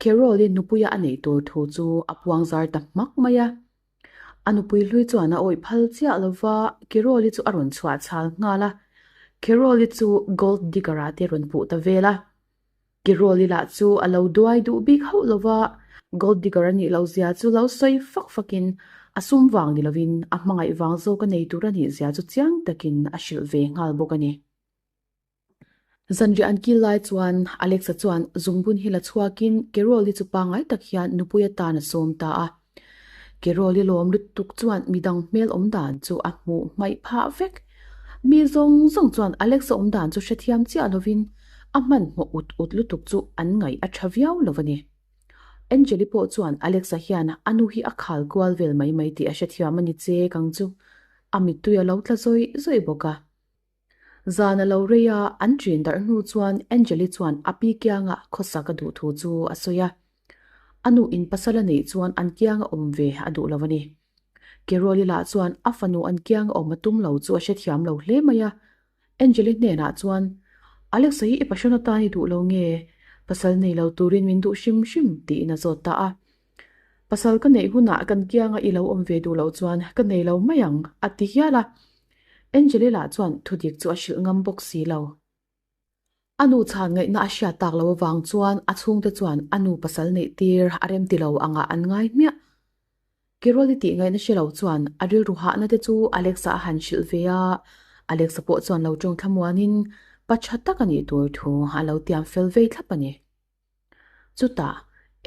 Carol-i nupuia a neih tur thu chu a puang zar ta hmak mai a. A nupui hlui chuan a awih phal chiah lova Carol-i chu a rawn chhuah chhal nghal a. Carol-i chu gold digger-ah te rawn puh ta vel a. Carol-i lah chu a lo duai duh bik hauh lova gold digger a nih loh zia chu lo sawi fak fakin a sum vang ni lovin a hmangaih vang zawk a nei tur a nih zia chu chiang takin a hrilh ve nghal bawk a ni. Zanriah an kil lai chuan Alexa chuan zungbun hi la chhuakin Carol-i chu pangngai tak hian nupui atan a sawm ta a. Carol-i lawm lutuk chuan midang hmel awm dan chu a hmuh hmaih phah vek. Mi zawng zawng chuan Alexa awm dan chu hrethiam chiah lovin a hmanhmawh ut ut lutuk chu an ngaih a tha viau lo a ni. Angeli pawh chuan Alexa hian a nu hi a khal kual vel mai mai tih a hrethiam a ni che kang chu a mittui a lo tla zawih zawih bawk a. Zan a lo rei a, an ṭin darh hnu chuan Angeli chuan a pi kianga khawsak a duh thu chu a sawi a. A nu in pasal a neih chuan an kianga awm ve a duh lo a ni. Carol-i lah chuan a fanu an kianga awm a tum lo chu a hrethiam lo hle mai a. Angeli hnenah chuan, Alexa hi i passion atan i duh lo nge? Pasal nei lo turin min duh hrim hrim tiin a zawt ta a. Pasal ka neih hunah kan kianga i lo awm ve duh loh chuan ka nei lo mai ang, a ti hial a. Angeli lah chuan thudik chu a hrilh ngam bawk si lo. A nu chhan ngaihna a hriat tak lo avang chuan a chhungte chuan a nu pasal neih tir a rem ti lo angah an ngai hmiah. Carol-i tih ngaihna hre lo chuan a rilru hahna te chu Alexa a han hrilh ve a, Alexa pawh chuan lo tawng thlamuanin pa tha tak a nih tur thu a lo tiam fel vei thlap a ni. Chutah,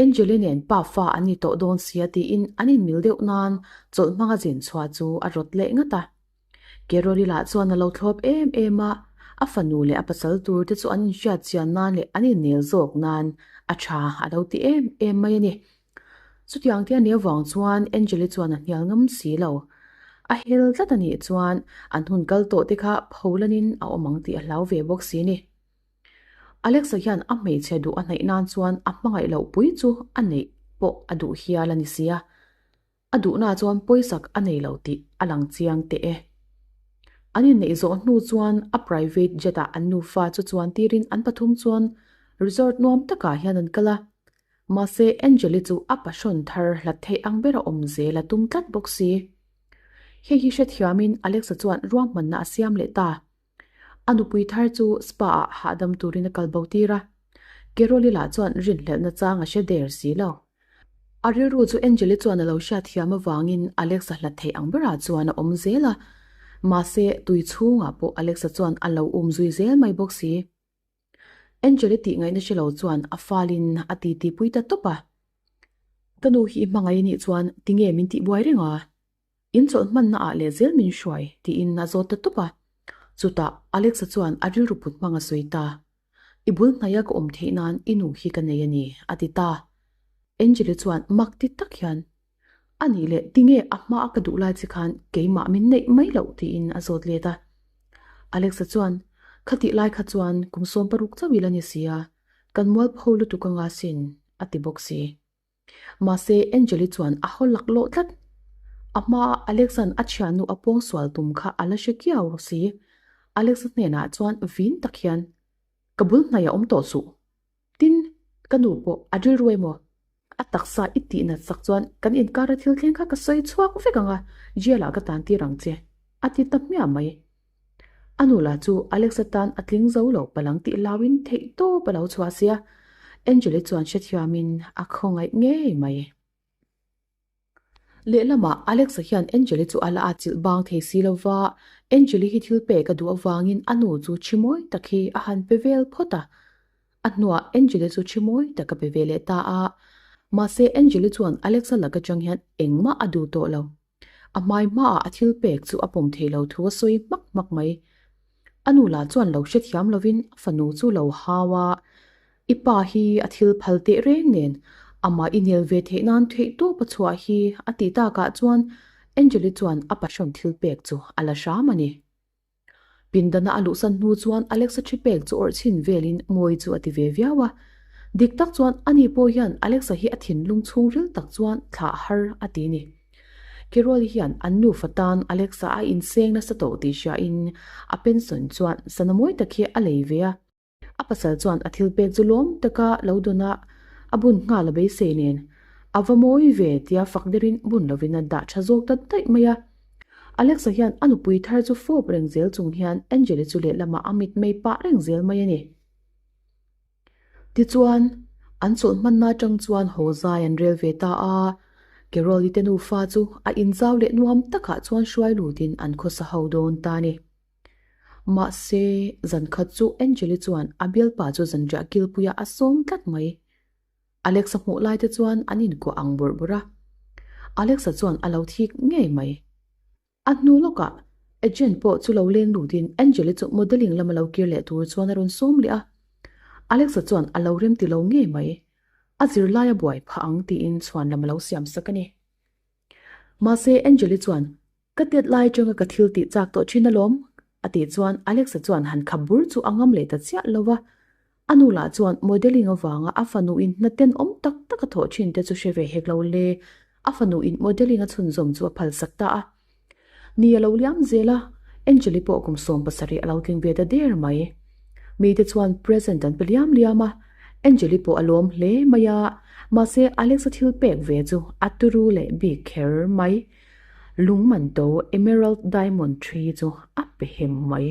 Angel-i nen pa fa an ni tawh dawn sia tiin an inmil deuh nan chawlh hmanga zin chhuah chu a rawt leh ngat a. Carol-i lah chuan a lo thlawp em em a, a fanu leh a pasal tur te chu an inhriat chian nan leh an innel zawk nan a tha a lo ti em em mai a ni. Chutiang te a nih avang chuan Angel-i chuan a hnial ngam si lo. A hel tlat a nih chuan an hun kal tawh te kha pholanin a awm ang tih a hlau ve bawk si ni. Alexa hian a hmeichhe duh a hnaih nan chuan a hmangaih loh pui chu a neih pawh a duh hial a ni sia. A duhna chuan pawisak a nei lo tih a lang chiang teh e. An inneih zawh hnu chuan a private jet ah an nufa chu chuan tirin an pathum chuan resort nuam takah hian an kal a. Mahse Angel-i chu a passion thar hlat theih ang bera awm zel a tum tlat bawk si. Hei hi hrethiamin Alexa chuan ruahmanna a siam leh ta. A nupui thar chu spa ah hahdam turin a kal bo tir a, Carol-i lah chuan rinhlelhna chang a hre der si lo. A rilru chu Angel-i chuan a lo hriat thiam avangin Alex-a hlat theih ang berah chuan a awm zel a, mahse tui chhungah pawh Alex-a chuan a lo um zui zel mai bawk si. Angel-i tih ngaihna hre lo chuan a falin a titi pui ta tawp a, Ka nu hi i hmangaih anih chuan tinge min tihbuai reng a? In chawlh hmanna ah leh zel min hruai tiin a zawt ta tawp a. Chutah Alexa chuan a rilru put hmang a sawi ta. I bul hnaia ka awm theih nan i nu hi ka nei a ni, a ti ta. Angeli chuan mak ti tak hian, A nih leh tinge a hma a ka duh lai che khan keimah min neih mai loh tiin a zawt let a. Alexa chuan, Khatih lai kha chuan kum 16 chauh ila ni si a, kan mualpho lutuk anga sin, a ti bawk si. Mahse, Angeli chuan a haw laklawh tlat. A hmaa Alexa'n a thiannu a pawngsual tum kha a la hre kiau si. Alexa hnenah chuan vin tak hian, Ka bul hnaih a awm tawh suh. Tin, ka nu pawh a rilru emaw? A taksa i tih nat sak chuan kan inkara thil thleng kha ka sawi chhuak vek ang a, jail ah ka tan tir ang che, a ti ta hmiah mai. A nu lah chu Alex-a tan a tling zo lo palang tih lauin theih tawp a lo chhuah sia, Angel-i chuan hrethiamin a khawngaih ngei mai. Lehlamah Alex-a hian Angel-i chu a la atchilh bang thei si lo va, Angel-i hi thil pek a duh avangin a nu chu thi mawi tak hi a han pe vel phawt a. A hnuah Angel-i chu thi mawi tak a pe ve leh ta a. Mahse Angel-i chuan Alex-a lak atang hian engmah a duh tawh lo. A hmai hmaah a thil pek chu a pawm thei lo thu a sawi hmak hmak mai. A nu lah chuan lo hrethiam lovin a fanu chu lo hau a, I pa hi a thil phal teh reng nen amah i nel ve theih nan theih tawp a chhuah hi a tih takah chuan Angeli chuan a pahrawn thil pek chu a la hram a ni. Pindana a luhsan hnu chuan Alexa thi pek chu awrh chhin velin mawi chu a ti ve viau a. Dik tak chuan ani pawh hian Alexa hi a thinlung chhungril tak chuan thlah har a ti ni. Carol hian an nufa tan Alexa a inseng nasa tawh tih hriain a pension chuan sana mawi tak hi a lei ve a. A pasal chuan a thil pek chu lawm taka lo dawn a, a bun nghal a beisei nen. A va mawi ve tia fak derin bun lovin a dah tha zawk ta daih mai a. Alexa hian a nupui thar chu fawp reng zel chung hian Angeli chu lehlamah a mitmei pah reng zel mai a ni. Tichuan, an chawlh hmanna atang chuan haw zai an rel ve ta a, Carol-i te nufa chu a inzau leh nuam takah chuan hruai lutin an khawsa ho dawn ta a ni. Mahse, zan khat chu Angeli chuan a bialpa chu zanriah kilpuiah a sawm tlat mai. Alexa hmuh lai te chuan an inkuah ang bawrh bawrh a. Alexa chuan a lo thik ngei mai. A hnu lawkah agent pawh chu lo leng lutin Angeli chu modelling lama lo kir leh tur chuan a rawn sawm leh a. Alexa chuan a lo remti lo ngei mai. A zirlai a buai phah ang tiin chhuan lam a lo siam sak a ni. Mahse, Angeli chuan Ka tet lai atanga ka thil tih chak tawh thin alawm, a tih chuan Alexa chuan han khap bur chu a ngam leh ta chiah lo va. A nu lah chuan modelling avanga a fanu in hna tenawm tak tak a thawh thin te chu hre ve hek lo le, a fanu in modelling a chhunzawm chu a phalsak ta a. Ni a lo liam zel a, Angeli pawh kum 70 a lo tling ve ta der mai. Mite chuan present an pe liam liam a, Angeli pawh a lawm hle mai a, mahse Alexa thil pek ve chu a turu leh bik kher mai. Lung man to Emerald Diamond Tree chu a pe hem mai.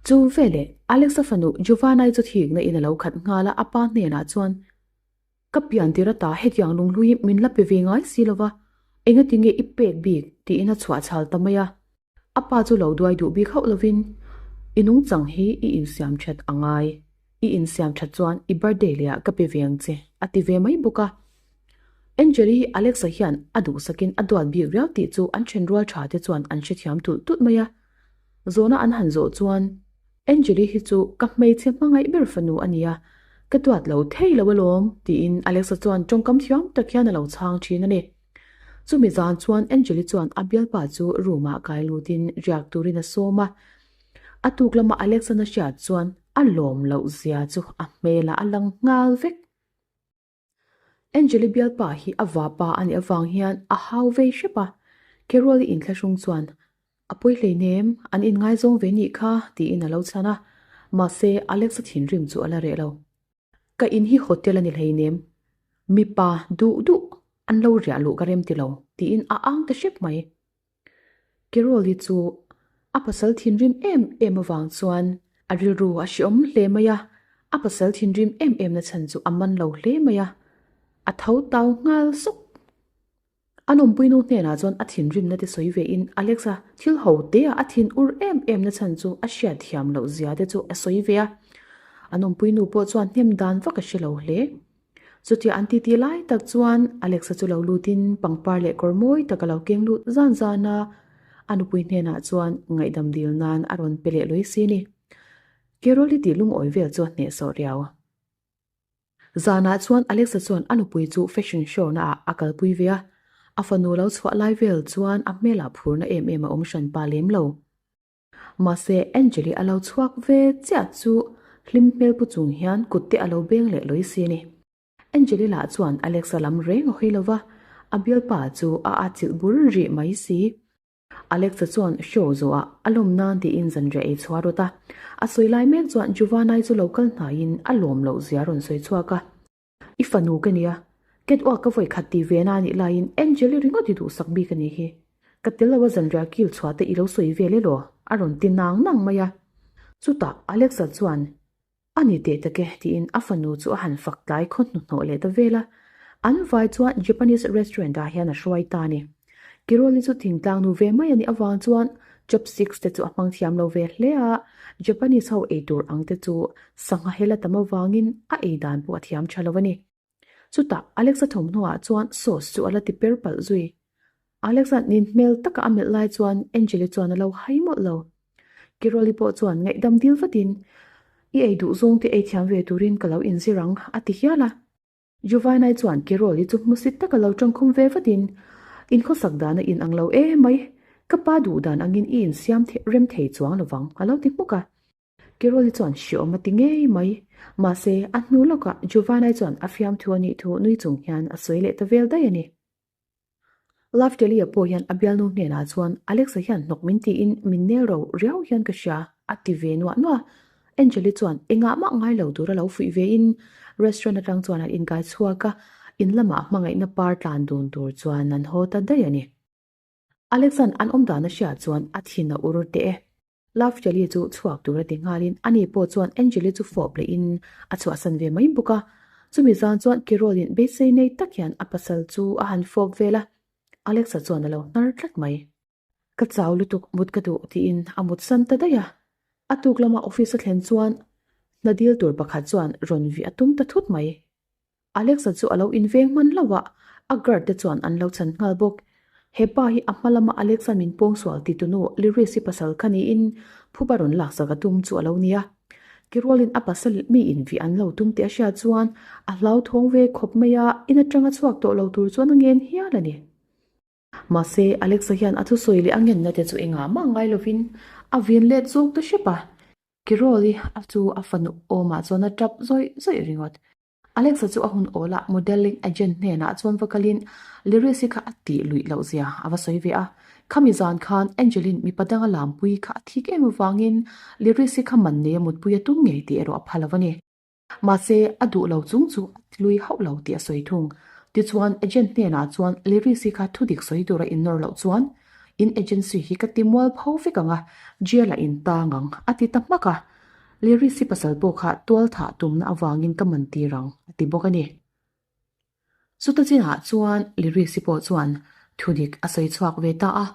Chu veleh Alexa fanu Giovanna-i chu thikna in a lo khat nghal a, a pa hnenah chuan, Ka pian tir ata hetiang lunghlui min la pe ve ngai si lova, engatinge i pek bik? tiin a chhuah chhal ta mai a. A pa chu lo duai duh bik hauh lovin, I nungchang hi i insiam that a ngai. I insiam that chuan i birthday leh ah ka pe ve ang che, a ti ve mai bawk a. Angel-i hi Alex-a hian a duhsakin a duat bik riau tih chu an thenrual tha te chuan an hrethiam tulh tulh mai a. Zawhna an han zawh chuan, Angel-i hi chu ka hmeichhe hmangaih ber fanu a nia, ka duat lo thei lo alawm, tiin Alex-a chuan tawngkam thiam tak hian a lo chhang thin a ni. Chumi zan chuan Angeli chuan a bialpa chu room ah kai lutin riak turin a sawm a. A tuk lama Alex-an a hriat chuan a lawm loh zia chu a hmelah a lang nghal vek. Angeli bialpa hi a vapa a nih avang hian a hau vei hrep a, Carol-i inthlahrung chuan a pawi hleinem, an inngaizawng ve nih kha tiin a lo chhan a, mahse Alex-a thinrim chu a la reh lo. Ka in hi hotel a ni hleinem, mipa duh duh an lo riah luh ka rem ti lo tiin a ang ta hrep mai. Carol-i chu a pasal thinrim em em avang chuan a rilru a hreawm hle mai a, a pasal thinrim em em na chhan chu a man lo hle mai a, a tho tau nghal sawk. A nawmpuinu hnenah chuan a thinrimna te sawi ve in Alex-a thil ho te ah a thin ur em em na chhan chu a hriat thiam loh zia te chu a sawi ve a. A nawmpuinu pawh chuan hnem dan vak a hre lo hle. Chutia an titi lai tak chuan Alex-a chu lo lut in pangpar leh kawr mawi tak a lo keng lut zan zan a, a nupui hnenah chuan ngaihdam dil nan a rawn pe leh lui si ni. Carol-i tih lungawi vel chu a hnehsawh riau. Zanah chuan Alexa chuan a nupui chu fashion show na ah a kalpui ve a, a fanu lo chhuah lai vel chuan a hmelah phurna em em a awm hran pa lem lo. Mahse Angeli a lo chhuak ve chiah chu hlim hmel pu chung hian kut te a lo beng leh lawi si a ni. Angeli lah chuan Alexa lam reng a hawi lo va, a bialpa chu a atchilh bur rih mai si. Alexa chuan show zawhah a lawm nan tiin zanriah ei chhuah rawt a. A sawi lai mek chuan Giovanna-i chu lo kal hnaiin a lawm loh zia a rawn sawi chhuak a. I fanu ka nia, catwalk ka vawi khat ti ve na anih laiin Angel-i ringawt i duhsak bik a nih hi. Ka tel lo a zanriah kil chhuah te i lo sawi vel elaw? a rawn ti nang nang mai a. Chutah Alexa chuan, A ni teh tak e tiin a fanu chu a han fak tlai khaw hnuhnawh leh ta vel a. An vai chuan Japanese restaurant ah hian a hruai ta a ni. Kiroli chu thingtlang nu ve mai a nih avang chuan chopsticks te chu a hmang thiam lo ve hle a, Japanese ho ei tur ang te chu sangha hel a tam avangin a ei dan pawh a thiam tha lo a ni. Chutah Alexa thawmhnaw ah chuan sauce chu a la ti per palh zui. Alexa nin hmel taka a melh lai chuan Angeli chuan a lo hai mawlh lo. Kiroli pawh chuan ngaihdam dil vatin, I ei duh zawng te ei thiam ve turin ka lo inzir ang, a ti hial a. Juvainai chuan Kiroli chu hmusit taka lo tawngkhum ve vatin, In khawsak dan a in ang lo em mai, ka pa duh dan angin i insiam rem thei chuang lovang, a lo ti hmuk a. Kiroli chuan hriawm a ti ngei mai. Mahse, a hnu lawkah Juvanai chuan a fiamthu a nih thu nui chung hian a sawi leh ta vel daih a ni. Laftelia pawh hian a bialnu hnenah chuan Alexa hian hnawk min tiin min nel ro riau hian ka hria a ti ve nuah nuah. Angeli chuan engah mah ngai lo tura lo fuih vein restaurant atang chuan an inkai chhuak a, in lamah hmangaihna par tlan dun tur chuan an haw ta daih a ni. Alexa'n an awm dan a hriat chuan a thin a ur teh e. Laftelia chu chhuak tura ti nghalin ani pawh chuan Angeli chu fawp lehin a chhuahsan ve mai bawk a. Chumi zan chuan Carol-in beisei nei tak hian a pasal chu a han fawp vel a, Alexa chuan a lo hnar tlat mai. Ka chau lutuk mut ka duh tiin a mut san ta daih a. A tuk lama office a thlen chuan hna dil tur pakhat chuan rawn vih a tum ta thut mai. Alexa chu a lo inveng hman hlauh a, a guard te chuan an lo chhan nghal bawk. He pa hi a hma lama Alexa min pawngsual ti tunu Lyris-i pasal kha niin phuba rawn laksak a tum chu a lo nia. Kirualin a pasal mi invih an lo tum tih a hriat chuan a hlauthawng ve khawp mai a, in atanga chhuak tawh lo tur chuan a ngen hial a ni. Mahse, Alexa hian a thusawi leh a ngenna te chu engah mah ngai lovin a vin let zawk ta hrep a. Kiroli a chu a fanu awmah chuan a tap zawih zawih ringawt. Alexa chu a hun awlah modelling agent hnenah chuan va kalin Lyris-i kha a tih luih loh zia a va sawi ve a. Khami zan khan Angeline mipa danga lampui kha a thik em avangin Lyris-i kha man nei a mutpui a tum ngei tih erawh a pha lo a ni. Mahse, a duh lo chung chu a ti lui hauh lo tih a sawi thung. Tichuan, agent hnenah chuan Lyris-i kha thudik sawi tura innawr loh chuan in agency hi ka ti mual pho vek ang a, jail-ah in tang ang, a ti ta hmak a. Lyris-i pasal pawh kha tual thah tumna avangin ka man tir ang, a ti bawk a ni. Chuta chinah chuan Lyris-i pawh chuan thudik a sawi chhuak ve ta a.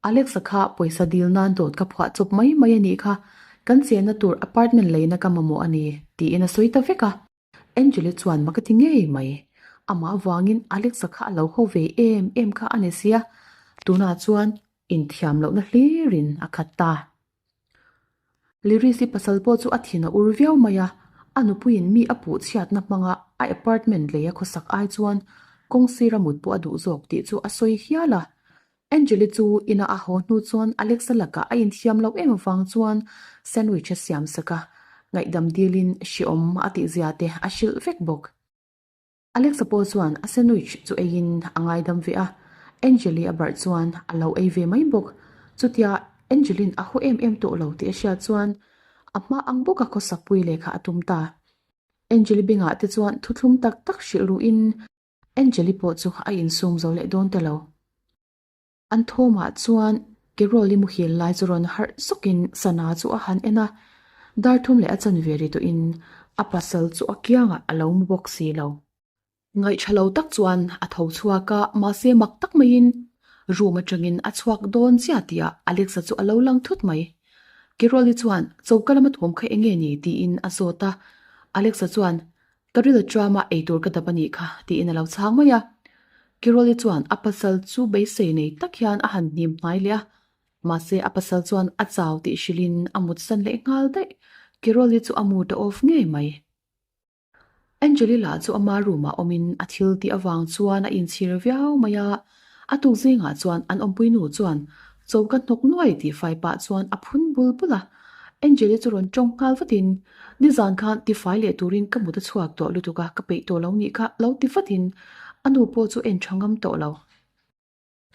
Alex-a kha pawisa dil nan dawt ka phuah chawp mai mai a nih kha, kan chenna tur apartment leina ka mamawh a ni, tiin a sawi ta vek a. Angel-i chuan mak a ti ngei mai. Amah avangin Alex-a kha a lo haw ve em em kha a ni sia, tunah chuan inthiam lohna hlirin a khat ta. Lyris-i pasal pawh chu a thin a ur viau mai a, a nupuiin mi a puh chhiatna hmanga a apartment lei a khawsak ai chuan kawng sira mut pawh a duh zawk tih chu a sawi hial a. Angeli chu ina a haw hnu chuan Alexa lakah a inthiam loh em avang chuan sandwich a siam sak a, ngaihdam dilin hreawm a tihzia te a hrilh vek bawk. Alexa pawh chuan a sandwich chu eiin a ngaidam ve a, Angeli a barh chuan a lo ei ve mai bawk. Chutia Angelin a haw em em tawh lo tih a hriat chuan a hma ang bawka khawsakpui lehkha a tum ta. Angeli bengah te chuan thuthlum tak tak hrilh ruhin Angeli pawh chu a insum zo leh dawn ta lo. An thawmah chuan Carol-i muhil lai chu rawn harh zawkin sana chu a han en a, dar thum leh a chanve ri tawhin a pasal chu a kiangah a lo mu bawk si lo. Ngaihṭha lo tak chuan a tho chhuak a, mahse mak tak maiin room aṭangin a chhuak dawn chiah tihah Alexa chu a lo lang thut mai. Carol-i chuan choka lama thawm kha eng nge ni tiin a zawt a, Alexa chuan Ka ril a eitur ka dap a nih kha, tiin a lo chhang mai a. Kiroli chuan a pasal chu beisei nei tak hian a han hnim hnai leh a. Mahse a pasal chuan a chau tih hrilhin a mutsan leh nghal daih. Kiroli chu a mood a off ngei mai. Angeli lah chu ama room ah awmin a thil tih avang chuan a inchhir viau mai a. A tuk zingah chuan an awmpui nu chuan. Choka hnawk nuai tih fai pah chuan a phun bul bul a. Angel-i chu rawn tawng nghal vatin, Nizan khan tifai leh turin ka mut a chhuak tawh lutuk a, ka peih tawh lo nih kha lo ti vatin a nu pawh chu en tha ngam tawh lo.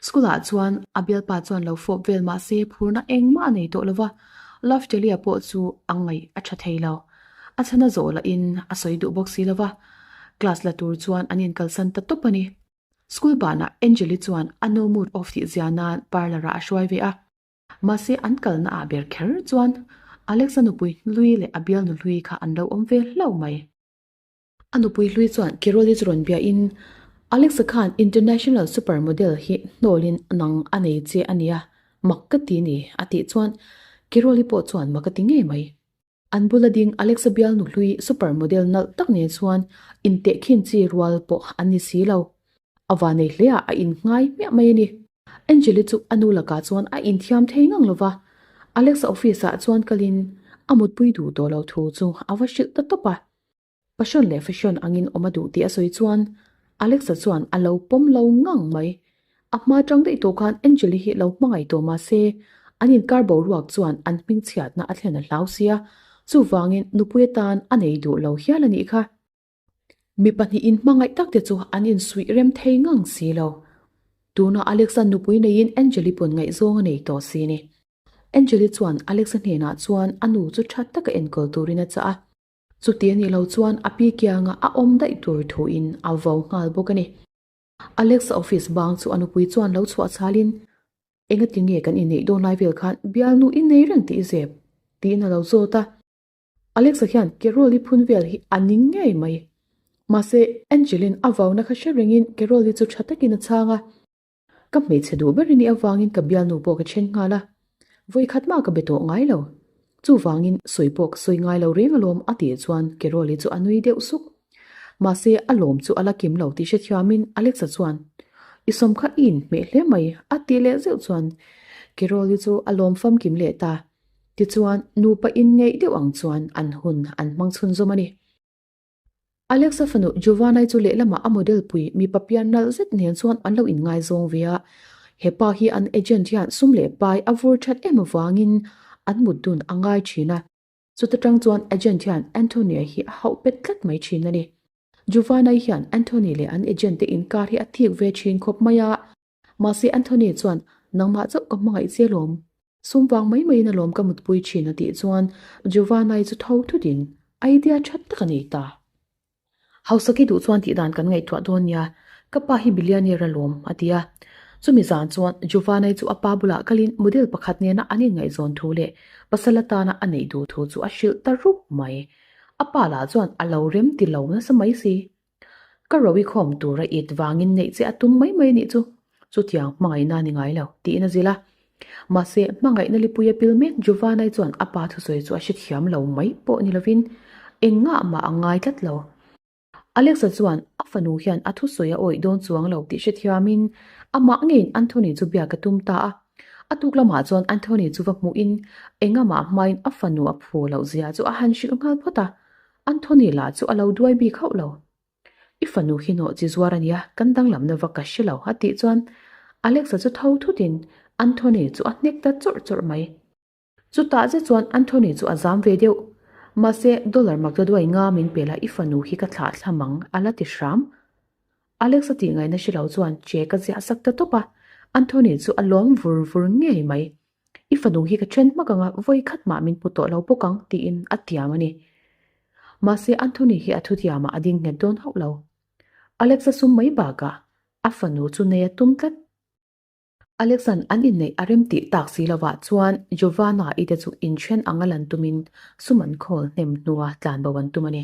School ah chuan a bialpa chuan lo fawp vel mah se phurna engmah a nei tawh lo va, Laftelia pawh chu a ngaih a tha thei lo. A chhan a zawh lahin a sawi duh bawk si lo va, class la tur chuan an inkalsan ta tawp a ni. School banah Angeli chuan a nu mood off tih zia nan parlour ah a hruai ve a. Mahse an kalna ah ber kher chuan Alex-a nupui hlui leh a bialnu hlui kha an lo awm ve hlauh mai. A nupui hlui chuan Carol-i chu rawn biahin, Alex-a khan international super model hi hnawlin nang a nei che a nia, mak ka ti ni, a tih chuan Carol-i pawh chuan mak a ti ngei mai. An bula ding Alexa bialnu hlui super model nalh tak nen chuan intehkhin chi rual pawh an ni si lo. A vanei hleah a innghai hmiah mai a ni. Angeli chu a nu lakah chuan a inthiam thei ngang lo va, Alexa office ah chuan kalin a mutpui duh tawh lo thu chu a va hrilh ta tawp a. Passion leh fashion angin awm a duh tih a sawi chuan Alexa chuan a lo pawm lo ngang mai. A hma tang daih tawh khan Angeli hi lo hmangaih tawh mah se an inkar boruak chuan an hmingchhiatna a thlen a hlau sia, chuvangin nupui atan a nei duh lo hial a nih kha. Mi pahnihin hmangaih tak te chu an insuih rem thei ngang si lo. Tuna Alexa nupui neiin Angeli pawn ngaihzawng a nei tawh si ni. Angeli chuan Alexa hnenah chuan a nu chu tha taka enkawl turin a chah a. Chuti a nih lo chuan a pi kianga a awm daih tur thuin a vo nghal bawk a ni. Alexa office bang chu a nupui chuan lo chhuah chhalin, Engati nge kan inneih dawn lai vel khan bialnu i nei reng tih i zep? tiin a lo zawt a. Alexa hian Carol-i phun vel hi a ning ngei mai. Mahse, Angeline a vauna kha hre rengin Carol-i chu tha takin a chhang a. Ka hmeichhe duh ber i nih avangin ka bialnu pawh ka then nghal a, vawikhat mah ka be tawh ngai lo. Chuvangin sawi pawh ka sawi ngai lo reng alawm a tih chuan Carol-i chu a nui deuh suk. Mahse a lawm chu a la kim lo tih hrethiamin Alexa chuan, I sawm kha i inhmeh hle mai a tih leh zeuh chuan Carol-i chu a lawm famkim leh ta. Tichuan nupa inngeih deuh ang chuan an hun an hmang chhunzawm a ni. Alexa fanu Giovanna-i chu lehlamah a model pui mipa pian nalh zet nen chuan an lo inngaizawng ve a. He pa hi an agent hian sum leh pai a vur that em avangin an mut dun a ngai thin a. Chuta tang chuan agent hian Anthony-a hi a hauh pet tlat mai thin a ni. Giovanna-i hian Anthony leh an agent te inkar hi a thik ve thin khawp mai a. Mahse Anthony chuan, Nangmah chauh ka hmangaih che lawm. Sum vang mai maiin alawm ka mutpui thin a tih chuan Giovanna-i chu tho thutin idea tha tak a nei ta. Hausaki duh chuan tih dan kan ngaihtuah dawn nia, ka pa hi billionaire alawm a ti a. Chumi zan chuan Giovanna-i chu a pa bulah kalin model pakhat nena an inngaihzawn thu leh pasal atana a neih duh thu chu a hrilh ta rup mai. A pa lah chuan a lo rem ti lo nasa mai si. Ka ro i khawm tur a it vangin neih che a tum mai mai anih chu. Chutiang hmangaihna a ni ngai lo, tiin a zilh a. Mahse, hmangaihna lipui a pil mek Giovanna-i chuan a pa thusawi chu a hrethiam lo mai pawh ni lovin eng ngah mah a ngai tlat lo. Alexa chuan a fanu hian a thusawi a awih dawn chuang lo tih hrethiamin amah ngeiin Anthony chu biak a tum ta a. A tuk lamah chuan Anthony chu va hmuhin engamah hmain a fanu a phu loh zia chu a han hrilh nghal phawt a. Anthony lah chu a lo duai bik hauh lo. I fanu hi nawh chi zuar a nia, kan danglamna va ka hre lo a tih chuan Alexa chu tho thutin Anthony chu a hnek ta chawrh chawrh mai. Chutah zet chuan Anthony chu a zam ve deuh. Mahse, dollar maktaduai nga min pe la i fanu hi ka thlah thlam ang a la ti hram. Alexa tih ngaihna hre lo chuan che ka ziah sak ta tawp a, Anthony chu a lawm vur vur ngei mai. I fanu hi ka then hmak anga vawi khat mah min hmu tawh lo bawk ang tiin a tiam a ni. Mahse Anthony hi a thutiamah a ding nghet dawn hauh lo. Alexa sum mai bakah a fanu chu nei a tum tlat. Alexan an inneih a rem tih tak si lovah chuan Giovanna i te chu inthen anga lan tumin sum an khawl hnem hnua tlanbo an tum a ni.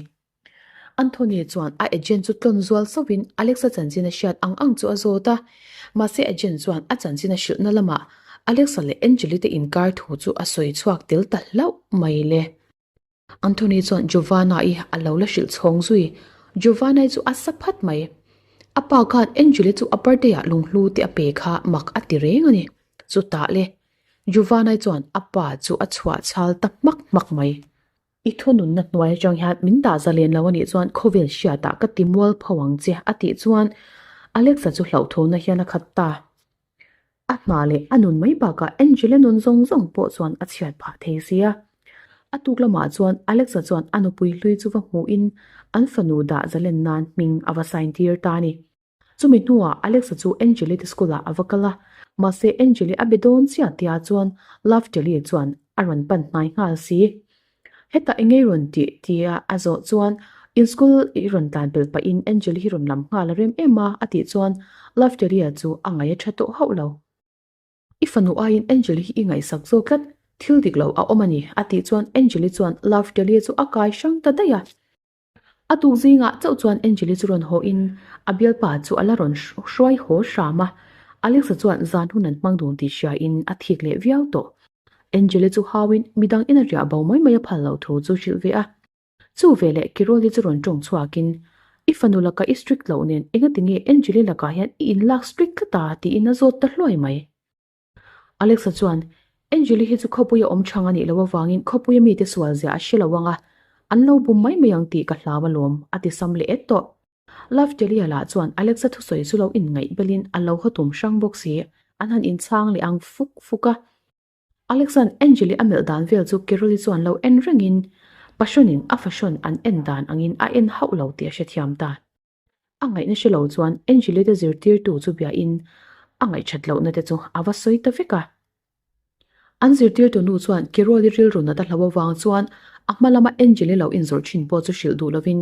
Anthony chuan a agent chu tlawn zual sauhin Alexa chanchin a hriat ang ang chu a zawt a. Mahse agent chuan a chanchin a hrilhna lamah Alexa leh Angeli te inkar thu chu a sawi chhuak tel ta hlauh mai le. Anthony chuan Giovanna-i a lo la hrilh chhawng zui. Giovanna-i chu a sa phat mai. A pa khan Angeli chu a birthday-ah lunghlu te a pe kha mak a ti reng a ni. Chutah le Giovanna-i chuan a pa chu a chhuah chhal ta hmak hmak mai. I thununna hnuai atang hian min dah zalen lo anih chuan khawvel hriatah ka ti mual pho ang che a tih chuan Alexa chu hlauhthawhna hian a khat ta. A hna leh a nun mai bakah Angela nun zawng zawng pawh chuan a chhiat phah thei sia. A tuk lamah chuan Alexa chuan a nupui hlui chu va hmuhin an fanu dah zalen nan hming a va sign tir ta a ni. Chumi hnuah Alexa chu Angeli te school ah a va kal a, mahse Angeli a be dawn chiah tia chuan Love Telly chuan a rawn pan hnai nghal si. Hetah eng ngei rawn tih tia a zawh chuan in school i rawn tlan pel pahin Angeli hi rawn lam nghal a rem em a a tih chuan Love Telly chu a ngaih a tha tawh hauh lo. I fanu aiin Angeli hi i ngaihsak zawk tlat, thil dik lo a awm a ni a tih chuan Angeli chuan Love Telly chu a kai hrang ta daih a. A tuk zingah chauh chuan Angeli chu rawn haw in a bialpa chu a la rawn hruai haw hram a, Alexa chuan zan hun an hmang dun tih hria in a thik leh viau tawh. Angeli chu hau in midang in a riah bo mai mai a phal loh thu chu hrilh ve a. Chu veleh Kiroli chu rawn tawng chhuak in, I fanu lakah i strict loh nen engati nge Angeli lakah hian i inlak strict tlat a? tiin a zawt ta hluai mai. Alexa chuan, Angeli hi chu khawpuia awm chhang a nih loh avangin khawpuia mite sual zia a hre lo ang a, an lo bum mai mai ang tih ka hlau alawm, a ti sam leh et tawh. Laftelia lah chuan Alexa thusawi chu lo inngaih belin a lo haw tum hrang bawk si, an han inchhang leh ang fuk fuk a. Alexa'n Angeli a melh dan vel chu Carol-i chuan lo en rengin Passion-in a fashion an en dan angin a en hauh lo tih a hrethiam ta. A ngaihna hre lo chuan Angeli te zirtirtu chu biain a ngaihthat lohna te chu a va sawi ta vek a. An zirtirtu nu chuan Carol-i rilru nat a hlo avang chuan a hma lama Angeli lo inzawrh thin pawh chu hrilh duh lovin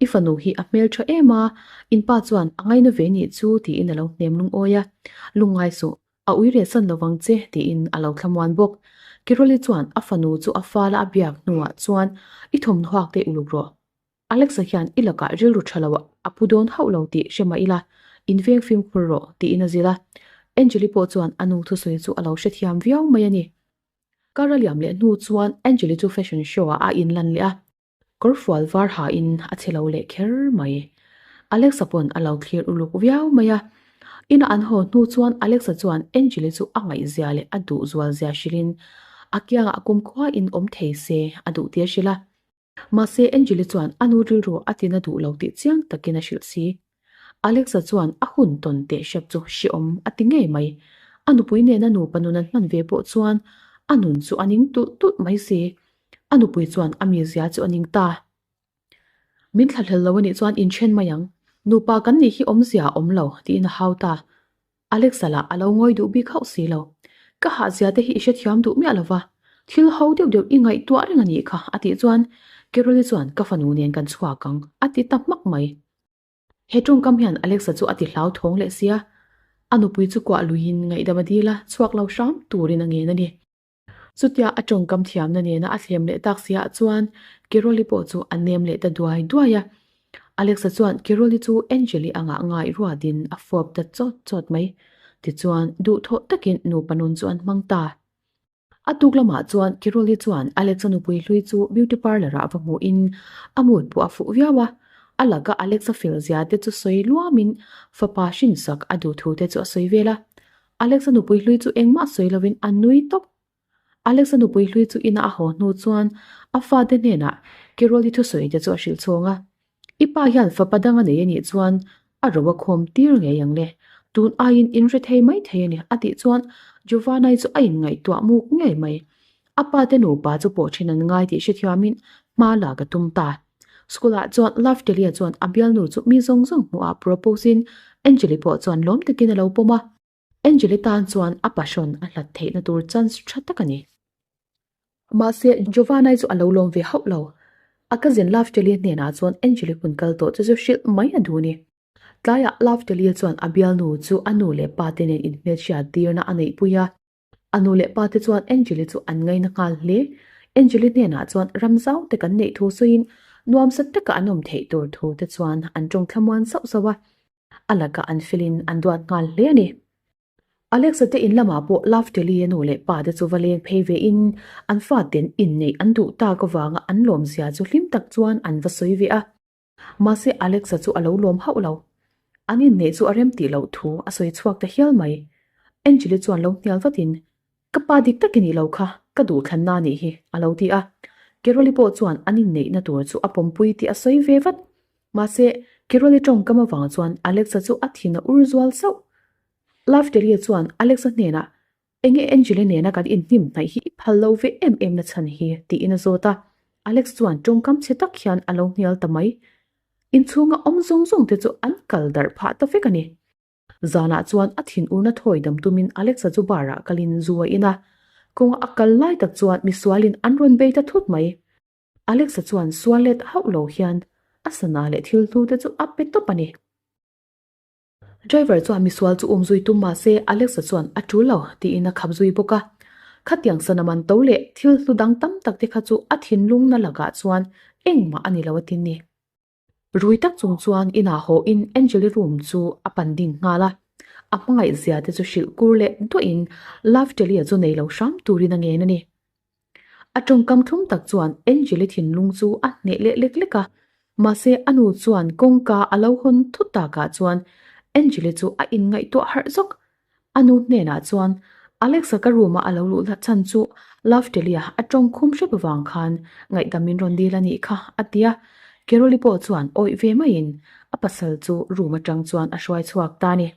I fanu hi a hmeltha em a, in pa chuan a ngaina ve nih chu tiin a lo hnem lungawi a. Lungngai suh, a ui reh san lovang che tiin a lo thlamuan bawk. Carol-i chuan a fanu chu a fala a biak hnuah chuan I thawmhnaw te uluk rawh. Alexa hian i lakah rilru tha lo a pu dawn hauh lo tih hre mah ila, in veng fimkhur rawh tiin a zilh a. Angeli pawh chuan a nu thusawi chu a lo hrethiam viau mai a ni. Kar a liam leh hnu chuan Angeli chu fashion show ah a inlan leh a, kawrfual var hain a che lo leh kher mai. Alexa pawn a lo thlir uluk viau mai a. Ina an haw hnu chuan Alexa chuan Angeli chu a ngaihzia leh a duh zualzia hrilhin a kiangah kumkhua in awm thei se a duh tih a hrilh a. Mahse, Angeli chuan a nu rilru a tina duh lo tih chiang takin a hrilh si. Alexa chuan a hun tawn teh hrep chu hrehawm a ti ngei mai. A nupui nena nupa nun an hman ve pawh chuan a nun chu a ning tulh tulh mai si. A nupui chuan a mizia chu a ning ta. Min thlahlel lo anih chuan inthen mai ang. Nupa kan nih hi awmzia a awm lo, tiin a hau ta. Alexa lah a lo ngawi duh bik hauh si lo. Ka hahzia te hi i hrethiam duh miah lo va, thil ho deuh deuh i ngaihtuah reng a nih kha a tih chuan Carol-i chuan ka fanu nen kan chhuak ang a ti ta hmak mai. He tawngkam hian Alexa chu a ti hlauthawng leh sia, a nupui chu kuah luiin ngaihdam a dil a, chhuak lo hram turin a ngen a ni. Chutia a tawngkam thiamna nena a thlem leh tak siah chuan Carol-i pawh chu a nem leh ta duai duai a. Alexa chuan Carol-i chu Angel-i angah ngai ruatin a fawp ta chawt chawt mai. Tichuan, duhthawh takin nupa nun chu an hmang ta. A tuk lamah chuan Carol-i chuan Alexa nupui hlui chu beauty parlour-ah va hmuhin a mood pawh a fuh viau a. A laka Alexa fel zia te chu sawi luamin fapa hrinsak a duh thu te chu a sawi vel a. Alexa nupui hlui chu engmah sawi lovin a nui tawp. Alexa nupui hlui chu ina a haw hnu chuan a fate hnenah Carol-i thusawi te chu a hrilh chhawng a. I pa hian fapa dang a nei a nih chuan a ro a khawm tir ngei ang le. Tun aiin in hre thei mai thei a ni a tih chuan Giovanna-i chu a inngaihtuah muk ngei mai. A pa te nupa chu pawh thin an ngai tih hrethiamin hma lak a tum ta. School ah chuan Laftelia chuan a bialnu chu mi zawng zawng hmuh ah propose in Angeli pawh chuan lawm takin a lo pawm a. Angeli tan chuan a passion a hlat theihna tur chance tha tak a ni. Mahse Giovanna chu a lo lawm ve hauh lo. A cousin Laftelia hnenah chuan Angeli hun kal tawh chu chu hrilh mai a duh a ni. Tlaiah Laftelia chuan a bialnu chu a nu leh pa te nen inhmelhriat tirna a neihpui a. A nu leh pa te chuan Angeli chu an ngaina nghal hle. Angeli hnenah chuan ram zau te kan neih thu sawiin nuamsa taka an awm theih tur thu te chuan an tawng thlamuan sauh sauh a. A lakah an felin an duat nghal hle a ni. Alexa te in lamah pawh Laftelli a nu leh pa te chu va leng phei ve in an faten inneih an duh tak avanga an lawmzia chu hlim tak chuan an va sawi ve a. Mahse Alexa chu a lo lawm hauh lo. An inneih chu a rem tih loh thu a sawi chhuak ta hial mai. Angeli chuan lo hnial vatin, Ka pa dik tak i nih lo kha, ka duhthlanna a nih hi, a lo ti a. Carol-i pawh chuan an inneihna tur chu a pawmpui tih a sawi ve vat. Mahse, Carol-i tawngkam avang chuan Alexa chu a thin a ur zual sauh. Lafteria chuan Alex-a hnenah, Enge Angel-i nena kan inhnim hnaih hi i phal lo ve em em na chhan hi? tiin a zawt a. Alex chuan tawngkam chhe tak hian a lo hnial ta mai. Inchhunga awm zawng zawng te chu an kal darh phah ta vek a ni. Zanah chuan a thinurna thawi dam tumin Alexa chu bar ah kalin zu a in a, kawnga a kal lai tak chuan misualin an rawn bei ta thut mai. Alexa chuan sual let hauh lo hian a sana leh thil hlu te chu a pe tawp a ni. Driver chuan misual chu um zui tum mahse Alexa chuan a tul lo tiin a khap zui bawk a. Khatiang sana man to leh thil hlu dang tam tak te kha chu a thinlungna lakah chuan engmah a ni lo a tin ni. Rui tak chung chuan inah haw in Angeli room chu a pan ding nghal a, a hmangaih zia te chu hrilh kur leh duah in Love Telia chu nei lo hram turin a ngen a ni. A tawngkam thlum tak chuan Angeli thinlung chu a hneh leh lek lek a, mahse a nu chuan kawngka a lo hawn thut takah chuan Angeli chu a inngaihtuah harh zawk. A nu hnenah chuan Alexa ka room a a lo luh hlat chhan chu Love Telia a tawng khum hrep vang khan ngaihdam min rawn dil a nih kha a ti a, Carol-i pawh chuan awih ve maiin a pasal chu room atang chuan a hruai chhuak ta a ni.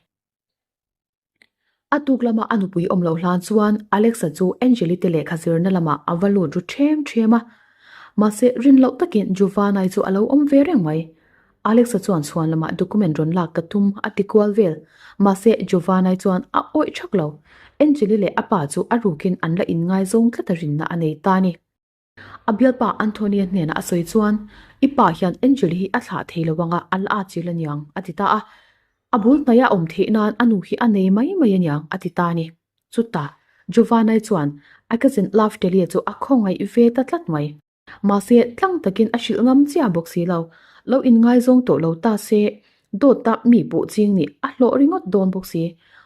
A tuk lama a nupui awm loh hlan chuan Alexa chu Angeli te lehkha zirna lamah a va lut ru ṭhem ṭhem a, mahse rin loh takin Giovanna-i chu a lo awm ve reng mai. Alexa chuan chhuan lamah document rawn lak ka tum a ti kual vel. Mahse, Giovanna-i chuan a awih thak lo. Angeli leh a pa chu a rukin an la inngaizawng tlat a rinna a nei ta a ni. A bialpa Anthony-a hnenah a sawi chuan, I pa hian Angeli hi a thlah thei lo anga a la at zil aniang, a ti ta a. A bul hnaih a awm theih nan a nu hi a nei mai mai aniang, a ti ta a ni. Chutah, Giovanna-i chuan a cousin Laftelia chu a khawngaih ve ta tlat mai. Mahse, tlang takin a hrilh ngam chiah bawk si lo. Lo inngaizawng tawh lo ta se, dawt tak mi pawh ching nih a hlawh ringawt dawn bawk si.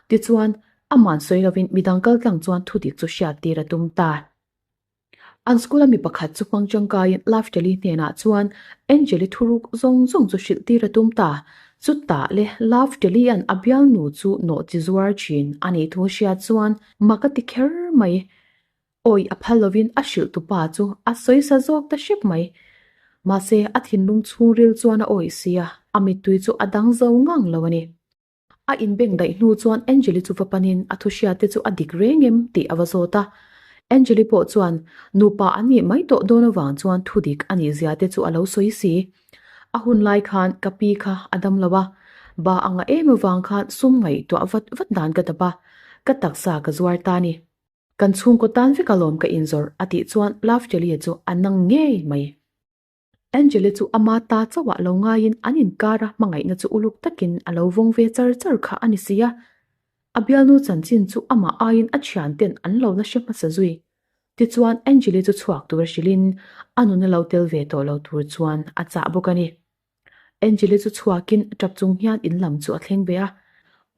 Tichuan, aman sawi lovin midang kal tlang chuan thudik chu hriat tir a tum ta. An school a mi pakhat chu hmang tangkaiin Laftelli hnenah chuan Angeli thuruk zawng zawng chu hrilh tir a tum ta. Chutah le Laftelli-a'n a bialnu chu nawh chi zuar thin a nih thu hriat chuan mak a ti kher mai. Awi a phal lovin a hrilh tu pa chu a sawi sa zawk ta hrep mai. Mahse a thinlung chhungril chuan a awih si a, a mittui chu a dang zo ngang lo a ni. A inbeng daih hnu chuan Angeli chu va panin a thuhriat te chu a dik reng em tih a va zawt a. Angeli pawh chuan nupa an nih mai tawh dawn avang chuan thudik a nih zia te chu a lo sawi si. A hun lai khan ka pi kha a dam lo a, ba anga em avang khan sum ngaihtuah vat vat dan ka dap a, ka taksa ka zuar ta a ni. Kan chhungkaw tan vek alawm ka inzawrh a tih chuan Love Jelly-a chu a nang ngei mai. Angel-i chu ama ta chauhah lo ngaiin an inkara hmangaihna chu uluk takin a lo vawng ve char char kha a ni si a. A bialnu chanchin chu amah aiin a thianten an lo la hre hmasa zui. Tichuan Angel-i chu chhuak tura hrilhin a nuna lo tel ve tawh lo tur chuan a chah bawk a ni. Angeli chu chhuakin tap chung hian in lam chu a thleng ve a,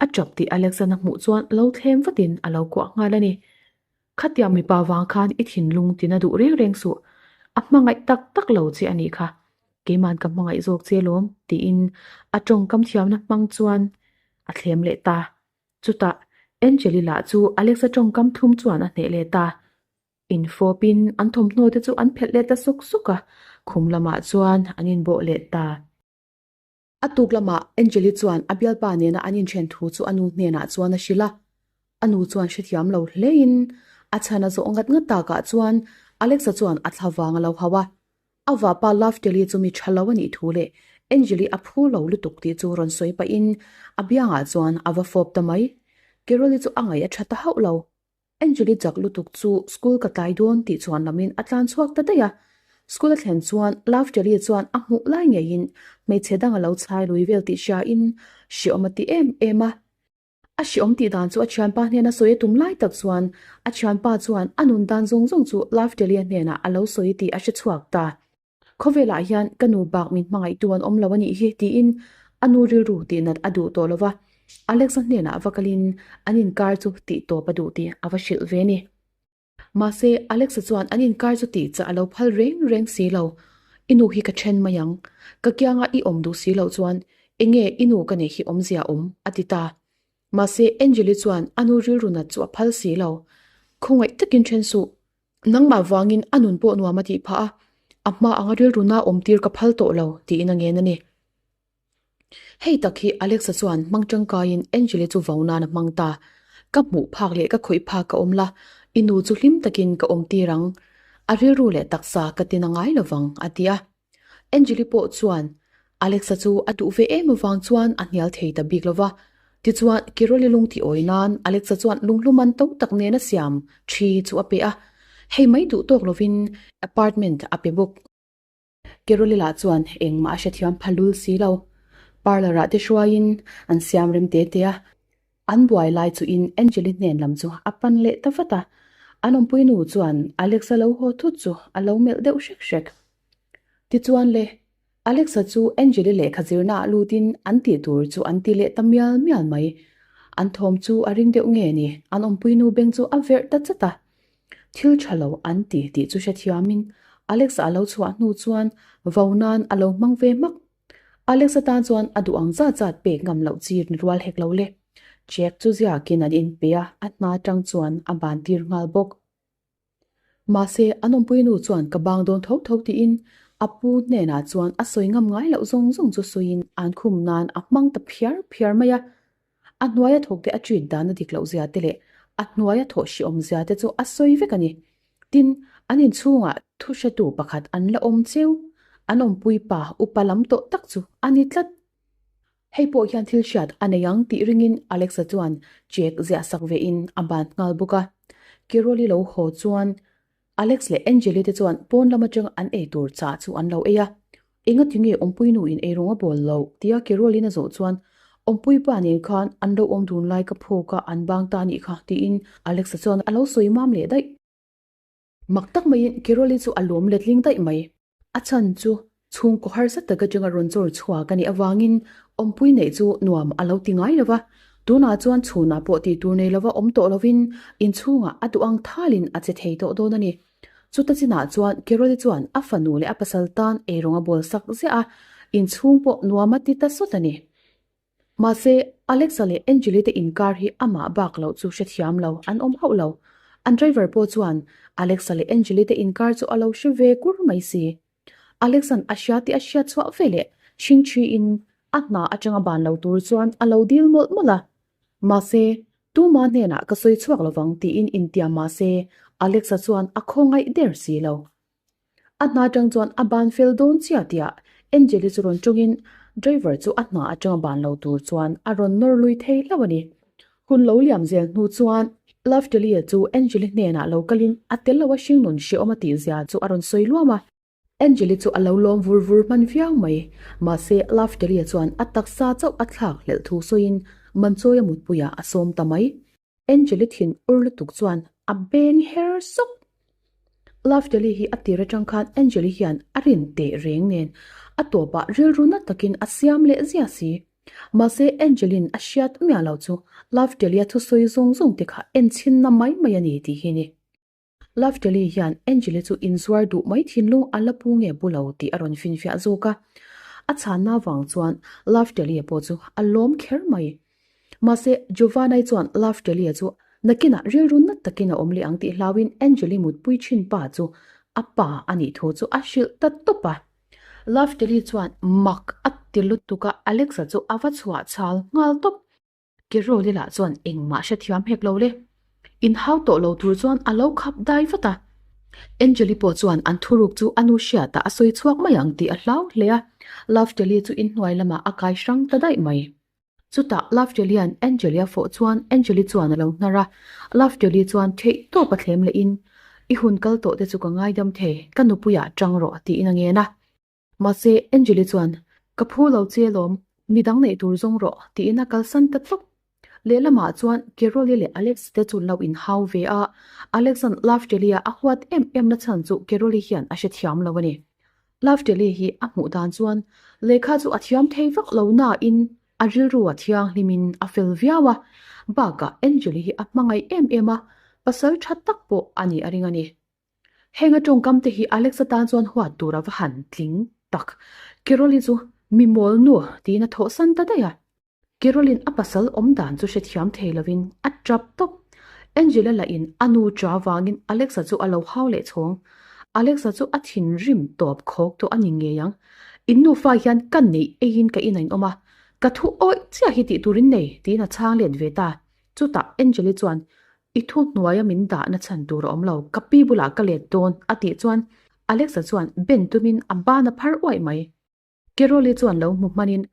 a tap tih Alexan a hmuh chuan lo thlem vatin a lo kuah nghal a ni. Khatiang mipa vang khan i thinlung tina duh reng reng suh, a hmangaih tak tak lo che a nih kha, keiman ka hmangaih zawk che lawm tiin a tawngkam thiamna hmang chuan a thlem leh ta. Chutah Angeli lah chu Alexa tawngkam thlum chuan a hneh leh ta. Infawpin an thawmhnaw te chu an phelh leh ta sawk sawk a, khum lamah chuan an inbawh leh ta. A tuk lamah Angeli chuan a bialpa nena an inthen thu chu a nu hnenah chuan a hrilh a. A nu chuan hrethiam lo hlein a chhan a zawh ngat ngat takah chuan Alexa chuan a thla vang a lo hauh a. A vapa Laftelli chu mi tha lo a nih thu leh Angeli a phu lo lutuk tih chu rawn sawi pahin a biangah chuan a va fawp ta mai. Carol-i chu a ngaih a tha ta hauh lo. Angeli chak lutuk chu school ka tlai dawn tih chuan lamin a tlan chhuak ta daih a. School a thlen chuan Love Jelly chuan a hmuh lai ngeiin hmeichhe dang a lo chhai lui vel tih hriain hreawm a ti em em a. A hreawm tih dan chu a thianpa hnena sawi a tum lai tak chuan a thianpa chuan a nun dan zawng zawng chu Love Jelly-a hnenah a lo sawi tih a hre chhuak ta. Khawvelah hian ka nu bak min hmangaihtu an awm lo a nih hi tiin a nu rilru tihnat a duh tawh lo va, Alex-a hnenah va kalin an inkar chu tih tawp a duh tih a va hrilh ve a ni. Mahse, Alex-a chuan an inkar chu tih chah a lo phal reng reng si lo. I nu hi ka then mai ang. Ka kianga i awm duh si loh chuan enge i nu ka neih hi awmzia awm a ti ta. Mahse, Angel-i chuan a nu rilru nat chu a phal si lo. Khawngaih takin then suh. Nangmah vangin a nun pawh nuam a tih phah a, a hma anga rilru na awm tir ka phal tawh lo tiin a ngen a ni. Hei tak hi Alexa chuan hmang tangkaiin Angeli chu vo nan a hmang ta. Ka hmuh phak leh ka khawih phak ka awm la, i nu chu hlim takin ka awm tir ang. A rilru leh taksa ka tin a ngai lovang, a ti a. Angeli pawh chuan Alexa chu a duh ve em avang chuan a hnial thei ta bik lova. Tichuan, Kiroli lung tih awi nan Alexa chuan lunghlu man to tak nena siam thi chu a pe a. Hei mai duh tawk lovin apartment a pe bawk. Kiroli lah chuan engmah a hrethiam pha lul si lo. Parlour ah te hruaiin an siam rem te te a. An buai lai chu in Angeli hnen lam chu a pan leh ta vat a. An awmpui nu chuan Alexa lo haw thut chu a lo melh deuh hrek hrek. Tichuan le, Alexa chu Angeli lehkha zirna ah lutin an tih tur chu an ti leh ta mial mial mai. An thawm chu a ring deuh nge ni, an awmpui nu beng chu a verh ta chat a. Thil tha lo an ti tih chu hrethiamin Alex a lo chhuah hnu chuan vo nan a lo hmang ve hmak. Alex atan chuan a duh ang zat zat pek ngam loh chi ni rual hek lo le. Jack chu ziakin an inpe a, a hna atang chuan a ban tir nghal bawk. Mahse, an awmpui nu chuan ka bang dawn tho tho tiin a pu hnenah chuan a sawi ngam ngai loh zawng zawng chu sawiin an khum nan a hmang ta phiar phiar mai a. A hnuaia thawk te a treat dan a dik loh zia te leh a hnuaia thawh hriawm zia te chu a sawi vek a ni. Tin, an inchhungah thu hretu pakhat an la awm cheu. An awmpui pa upa lam tawh tak chu a ni tlat. Hei pawh hian thil hriat a nei ang tih ringin Alexa chuan check ziah sak ve in a ban nghal bawk a. Kiroli lo haw chuan Alex leh Angeli te chuan pawn lam atang an ei tur chah chu an lo ei a. Engati nge awmpui nu in eirawng a bawl loh? tia Carolyn a zawh chuan Awmpui pa nen khan an lo awm dun lai ka phawk a, an bang ta anih kha tiin Alex-a chuan a lo sawi mam leh daih. Mak tak maiin Carolyn chu a lawm letling daih mai. A chhan chu chhungkaw harsa tak atanga rawn chawr chhuak a nih avangin awmpui neih chu nuam a lo ti ngai lo va. Tunah chuan chhunah pawh tih tur nei lova awm tawh lovin inchhungah a duh ang thalin a che thei tawh dawn a ni. Chuta chinah chuan Carol-i chuan a fanu leh a pasal tan eirawng a bawl sak ziah a, inchhung pawh nuam a ti ta sawt a ni. Mahse, Alexa leh Angeli te inkar hi amah bak loh chu hrethiam lo an awm hauh lo. An driver pawh chuan Alexa leh Angeli te inkar chu a lo hre ve kur mai si. Alexa'n a hria tih a hriat chhuah veleh chhingchhiin a hna atanga ban lo tur chuan a lo dil mawlh mawlh a. Mahse, tuma hnenah ka sawi chhuak lovang tiin intiam mahse Alexa chuan a khawngaih der si lo. A hna atang chuan a ban fel dawn chiah tihah Angeli chu rawn tawngin driver chu a hna atanga ban lo tur chuan a rawn nawr lui thei hlauh a ni. Hun lo liam zel hnu chuan Laftelia chu Angeli hnenah lo kalin a tel lo a hringnun hrehawm a tih zia chu a rawn sawi luam a. Angeli chu a lo lawm vur vur hman viau mai. Mahse Laftelia chuan a taksa chauh a thlak hlelh thu sawiin Manchawia mutpuiah a sawm ta mai. Angeli thin ur lutuk chuan a beng her sawk. Laftelli hi a tir atang khan Angeli hian a rin teh reng nen a tawpah rilru na takin a siam leh zia si. Mahse Angelin a hriat miah lo chu Laftelli a thusawi zawng zawng te kha enchhinna mai mai a ni tih hi ni. Laftelli hian Angeli chu inzuar duh mai thinlung a la pu nge bu lo tih a rawn finfiah zawk a. A chhanna vang chuan Laftelli pawh chu a lawm kher mai. Mahse, Giovanni chuan Laftelli chu nakinah rilru nat takin a awm leh ang tih hlauin Angeli mutpui thin pa chu a pa a nih thu chu a hrilh ta tawp a. Laftelli chuan mak a ti lutuk a, Alexa chu a va chhuah chhal nghal tawp. Carol-i lah chuan engmah hrethiam hek lo le. Inhau tawh lo tur chuan a lo khap dai vat a. Angeli pawh chuan an thuruk chu a nu hriatah a sawi chhuak mai ang tih a hlau hle a. Laftelli chu inhnuai lamah a kai hrang ta daih mai. Chutah Laftellia'n Angeli a fawh chuan Angeli chuan a lo hnar a. Laftelli chuan theih tawp a thlem lehin, I hun kal tawh te chu ka ngaidam thei, ka nupuiah tang rawh tiin a ngen a. Mahse, Angeli chuan, Ka phu lo che alawm, midang neih tur zawng rawh, tiin a kalsan ta tawp. Lehlamah chuan Carol-i leh Alex te chu lo inhau ve a, Alex-a'n Laftelli-a a huat em em na chhan chu Carol-i hian a hrethiam lo a ni. Laftelli hi a hmuh dan chuan lehkha chu a thiam thei vak lo nain a rilru a thianghlimin a fel viau a, bakah Angeli hi a hmangaih em em a, pasal tha tak pawh a nih a ring a ni. Heng a tawngkam te hi Alex atan chuan huat tur a va han tling tak. Carol-i chu mi mawl nu tiin a thawhsan ta daih a. Carol-in a pasal awm dan chu hrethiam thei lovin a tap tawp. Angela lahin a nu cha vangin Alex-a chu a lo hau leh chhawng. Alex-a chu a thinrim tawp khawk tawh a ni ngei ang. In nufa hian ka neih eiin ka in a inawm a. Ka thu awih chiah hi tih turin nei, tiin a chhang let ve ta. Chutah Angeli chuan, I thu hnuaia min dahna chhan tur a awm lo, ka pi bulah ka let dawn, a tih chuan Alexa chuan ben tumin a ban a phar uaih mai. Carol-i chuan lo hmu hmanin,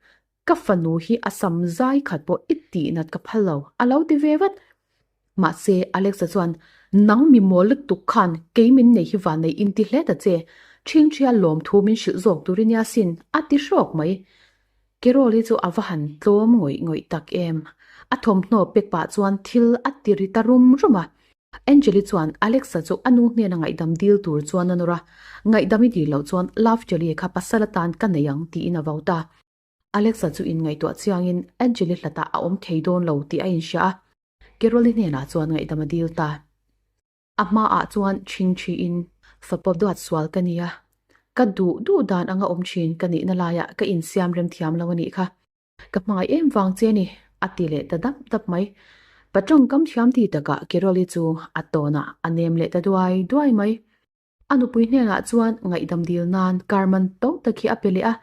Ka fanu hi a sam zai khat pawh i tih nat ka phal lo, a lo ti ve vat. Mahse, Alexa chuan, Nang mi mawl lutuk khan kei min nei hi van nei inti hle ta che, ṭhingṭhia lawmthu min hrilh zawk tur i nia sin, a ti hrawk mai. Carol-i chu a va han tlawm ngawih ngawih tak em. A thawmhnaw pek pah chuan thil a ti ri ta rum rum a. Angeli chuan Alexa chu a nu hnena ngaihdam dil tur chuan a nawr a, Ngaihdam i dil loh chuan Love Jelly kha pasal atan ka nei ang tiin a vau ta. Alexa chu inngaihtuah chiangin Angeli hlatah a awm thei dawn lo tih a inhria a, Carol-i hnenah chuan ngaihdam a dil ta. A hmaah chuan chhingchhiin fapa duat sual ka nia, ka duh duh dan anga awm thin ka nihna laiah ka insiam rem thiam lo a nih kha. Ka hmangaih em vang che ni, a ti leh ta dap dap mai. Pa tawngkam thiam ti takah Carol-i chu a tawnah a nem leh ta duai duai mai. A nupui hnenah chuan ngaihdam dil nan car man to tak hi a pe leh a,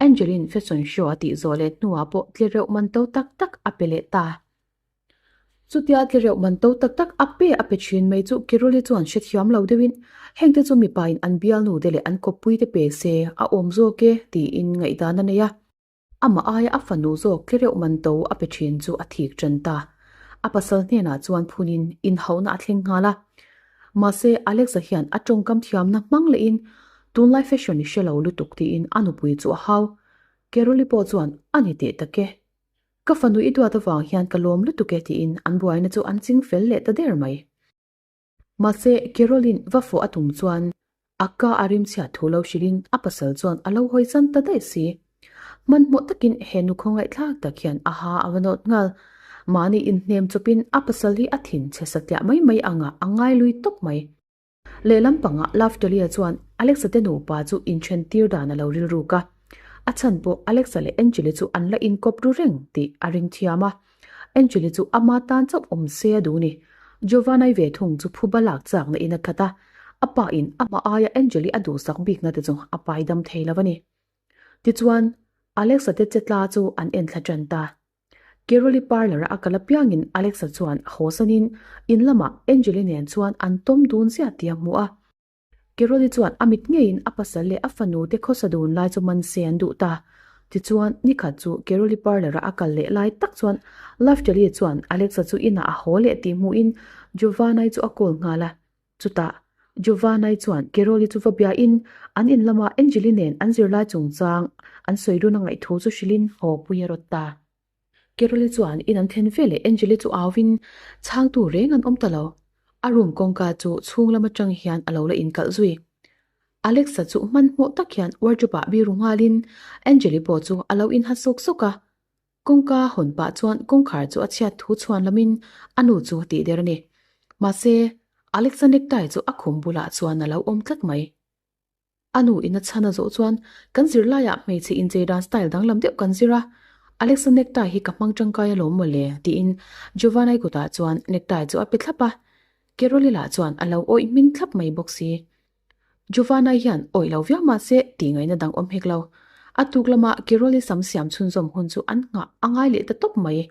Angeline fashion show a tih zawh leh hnuah pawh tlereuh man to tak tak a pe leh ta. Chutia tlereuh man to tak tak a pe a pe thin mai chu Kiruli chuan hrethiam lo deuhin hengte chu mipain an bialnu te leh an kawppui te pe se a awm zawk e tiin ngaihdan a nei a. Amah aia a fanu zawk tlereuh man to a pe thin chu a thik tan ta. A pasal hnenah chuan phunin inhauhna a thleng nghal a. Mahse, Alexa hian a tawngkam thiamna hmang lehin tunlai fashion i hre lo lutuk tiin a nupui chu a hau. Carol-i pawh chuan a ni teh tak e. Ka fanu i duat avang hian ka lawm lutuk e tiin an buaina chu an ching fel leh ta der mai. Mahse, Carol-in va fawh a tum chuan a ka a rimchhiat thu lo hrilhin a pasal chuan a lo hawi chan ta daih si. Hmanhmawh takin he nu khawngaihthlak tak hian a ha a va nawt nghal. Mahni inhnem chawpin a pasal hi a thin chhe satliah mai mai angah a ngai lui tawp mai. Lehlam pangah Laftalia chuan Alexa te nupa chu inthen tir dan a lo rilruk a. A chhan pawh Alexa leh Angeli chu an la inkawp ru reng tih a ring thiam a. Angeli chu ama tan chauh awm se a duh ni. Giovanna-i ve thung chu phuba lak chakna in a khat a, a pa in amah aia Angeli a duhsak bikna te chu a pai dam thei lo a ni. Tichuan, Alexa te chetla chu an enthla tan ta. Carol-i parlour-a a kal apiangin Alexa chuan a hawsanin in lamah Angeli nen chuan an tawm dun ziah tih a hmu a. Carol-i chuan a mit ngeiin a pasal leh a fanu te khawsa dun lai chu man se an duh ta. Tichuan, nikhat chu Carol-i parlour-a a kal leh lai tak chuan Laftelli chuan Alexa chu inah a haw leh tih hmuhin Giovanna-i chu a call nghal a. Chutah, Giovanna-i chuan Carol-i chu va biain an in lama Angeli nen an zirlai chungchang an sawi dun a ngaihthu chu hrilhin haw pui a rawt ta. Carol-i chuan in an thlen veleh Angeli chu auvin chhangtu reng an awm ta lo. A room kawngka chu chhung lam atang hian a lo la inkalh zui. Alexa chu hmanhmawh tak hian wardrobe-ah biru nghalin Angeli pawh chu a lo inha sawk sawk a. Kawngka hawn pah chuan kawngkhar chu a chhiat thu chhuan lamin a nu chu a tih der a ni. Mahse, Alexa necktie chu a khum bulah chuan a lo awm tlat mai. A nu in a chhan a zawh chuan kan zirlaiah hmeichhe inchei dan style danglam deuh kan zir a, Alexa necktie hi ka hmang tangkai alawm mawle tiin Giovanna-i kutah chuan necktie chu a pe thlap a, Carol-i lah chuan a lo awih hming thlap mai bawk si. Giovanna-i hian awih lo viau mahse tih ngaihna dang awm hek lo. A tuk lamah Carol-i sam siam chhunzawm hun chu an nghah a ngai leh ta tawp mai.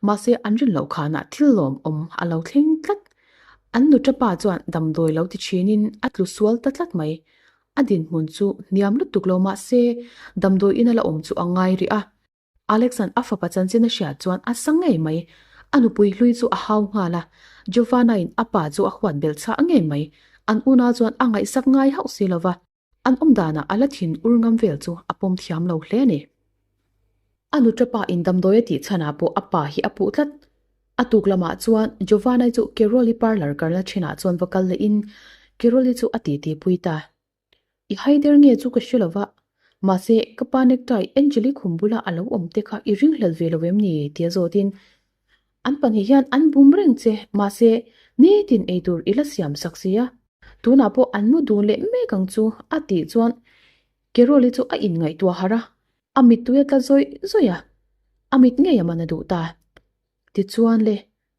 Mahse, an rin loh khanah thil lawm awm a lo thleng tlat. An nuṭa pa chuan damdawi lo ti ṭhinin a tlu sual ta tlat mai. A dinhmun chu hniam lutuk lo mahse, damdawi ina la awm chu a ngai rih a. Alex-a'n a fapa chanchin a hriat chuan a sa ngei mai. A nupui hlui chu a hau nghal a. Giovanna-in a pa chu a huat belh chhah ngei mai. An unau chuan a ngaihsak ngai hauh si lo va. An awm danah a la thin ur ngam vel chu a pawm thiam lo hle a ni. A nuṭa pa in damdawi a tih chhanah pawh a pa hi a puh tlat. A tuk lamah chuan Giovanna chu Carol-i parlour karna thinah chuan va kal lehin Carol-i chu a titi pui ta. I haider nge chu ka hre lo va, mahse ka pa necktie Angeli khum bula a lo awm te kha i ringhlel ve lo em ni? tia zawtin An pahnih hian an bum reng che, mahse nitin eitur i la siam sak si a. Tunah pawh an mu dun leh mek ang chu a tih chuan Carol-i chu a inngaihtuah harh a, a mittui a tla zawih zawih a, a mit ngei a man a duh ta. Tichuan le,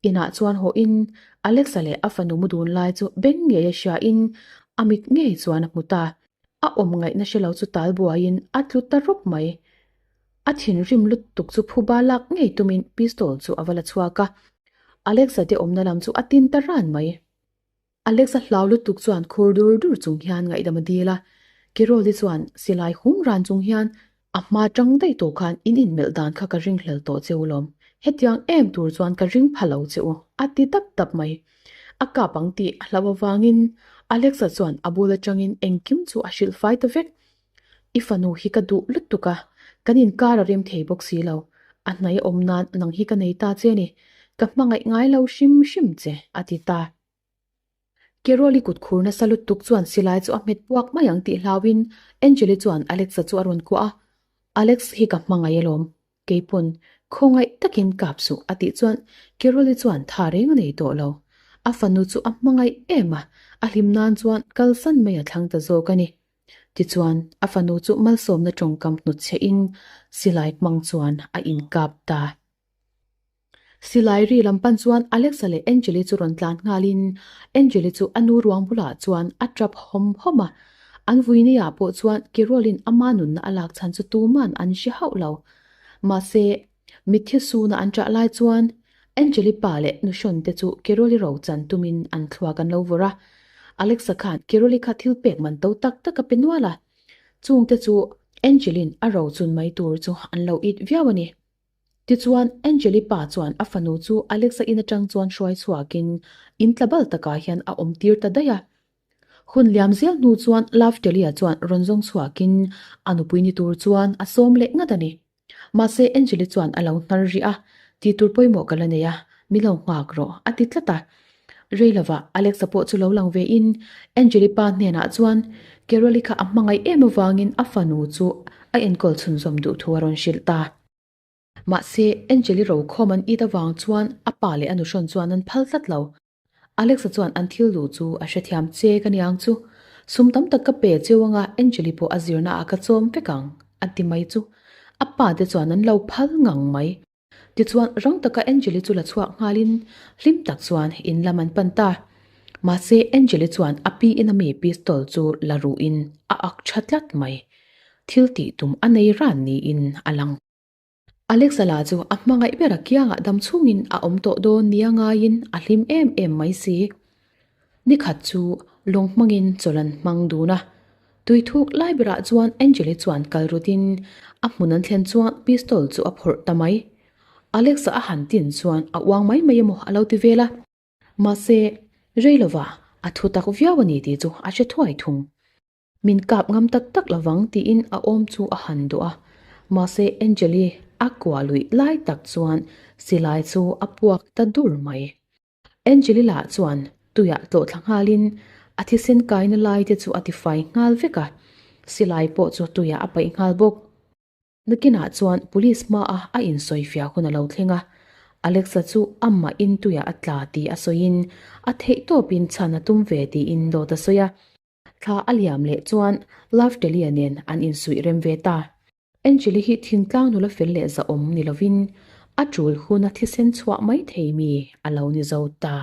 inah chuan hawhin Alexa leh a fanu mu dun lai chu beng ngei a hriain a mit ngei chuan a hmu ta. A awm ngaihna hre lo chu tal buaiin a tlu ta rawp mai. A thinrim lutuk chu phuba lak ngei tumin pistol chu a va la chhuak a, Alexa te awmna lam chu a tin ta ran mai. Alexa hlau lutuk chuan khur dur dur chung hian ngaihdam a dil a, Carol-i chuan silai hum ran chung hian a hma tang daih tawh khan in inmelh dan kha ka ringhlel tawh che u lawm, hetiang em tur chuan ka ring pha lo che u, a ti dap dap mai. A kap ang tih a hlauh avangin Alexa chuan a bul atangin engkim chu a hrilh fai ta vek. I fanu hi ka duh lutuk a, kan inkar a rem thei bawk si lo. A hnai awm nan nang hi ka nei ta che ni, ka hmangaih ngai lo hrim hrim che, a ti ta. Carol-i kut khur nasa lutuk chuan silai chu a hmet puak mai ang tih hlauhin Angel-i chuan Alex-a chu a rawn kuah a, Alex hi ka hmangaih alawm, keipawn khawngaih takin kap suh a tih chuan Carol-i chuan tha reng a nei tawh lo. A fanu chu a hmangaih em a, a hlim nan chuan kalsan mai a thlang ta zawk a ni. Tichuan, a fanu chu malsawmna tawngkam hnutchhehin silai hmang chuan a inkap ta. Silai ri lam pan chuan Alexa leh Angeli chu rawn tlan nghalin Angeli chu a nu ruang bulah chuan a tap hawm hawm a. An vuiniah pawh chuan Carol-in ama nunna a lak chhan chu tuman an hre hauh lo. Mahse, mitthi suna an ṭah lai chuan Angeli pa leh nuhrawn te chu Carol-i ro chan tumin an thluak an lo vawrh a. Alexa khan Carol-i kha thil pek man to tak tak a pe nual a. Chungte chu Angeli'n a ro chun mai tur chu an lo it viau a ni. Tichuan, Angeli pa chuan a fanu chu Alexa in atang chuan hruai chhuakin in tla bal takah hian a awm tir ta daih a. Hun liam zel hnu chuan Laftelia chuan rawn zawng chhuakin a nupui ni tur chuan a sawm leh ngat a ni. Mahse, Angeli chuan a lo hnar rih a, Tih tur pawimawh ka la nei a, mi lo nghak rawh, a ti tlat a. Rei lovah Alexa pawh chu lo lang ve in Angeli pa hnenah chuan Carol-i kha a hmangaih em avangin a fanu chu a enkawl chhunzawm duh thu a rawn hrilh ta. Mahse, Angeli rokhawm an it avang chuan a pa leh a nuhrawn chuan an phal tlat lo. Alexa chuan an thil duh chu a hrethiam che ka niang chu. Sum tam tak ka pe cheu anga Angeli pawh a zirna ah ka chawm vek ang, a ti mai chu. A pa te chuan an lo phal ngang mai. Tichuan, rang taka Angeli chu la chhuak nghalin hlim tak chuan in lam an pan ta. Mahse, Angeli chuan a pi in a mi pistol chu la ruhin a ak tha tlat mai. Thil tih tum a nei ran niin a lang. Alexa la chu a hmangaih ber a kiangah dam chhungin a awm tawh dawn nia ngaiin a hlim em em mai si. Nikhat chu lawng hmangin chawlh an hmang dun a. Tui thuk lai berah chuan Angeli chuan kal rutin a hmun an thlen chuan pistol chu a phawrh ta mai. Alexa a han tin chuan a uang mai mai emaw a lo ti vel a. Mahse, rei lova a thu tak viau a ni tih chu a hre thuai thung. Min kap ngam tak tak lovang tiin a awm chu a han duh a, mahse Angeli a kuah luih lai tak chuan silai chu a puak ta dur mai. Angeli lah chuan tuiah tlawh thla nghalin a thisen kaina lai te chu a tifai nghal vek a, silai pawh chu tuiah a paih nghal bawk. Nakinah chuan police hmaah a insawifiah hun a lo thleng a, Alexa chu amah in tuiah a tla tih a sawiin a theihtawpin chhan a tum ve tiin dawt a sawi a. Thla a liam leh chuan Laftelia nen an insuih rem ve ta. Angeli hi thingtlang nula fel leh zahawm ni lovin a tul huna thisen chhuah mai thei mi a lo ni zo ta.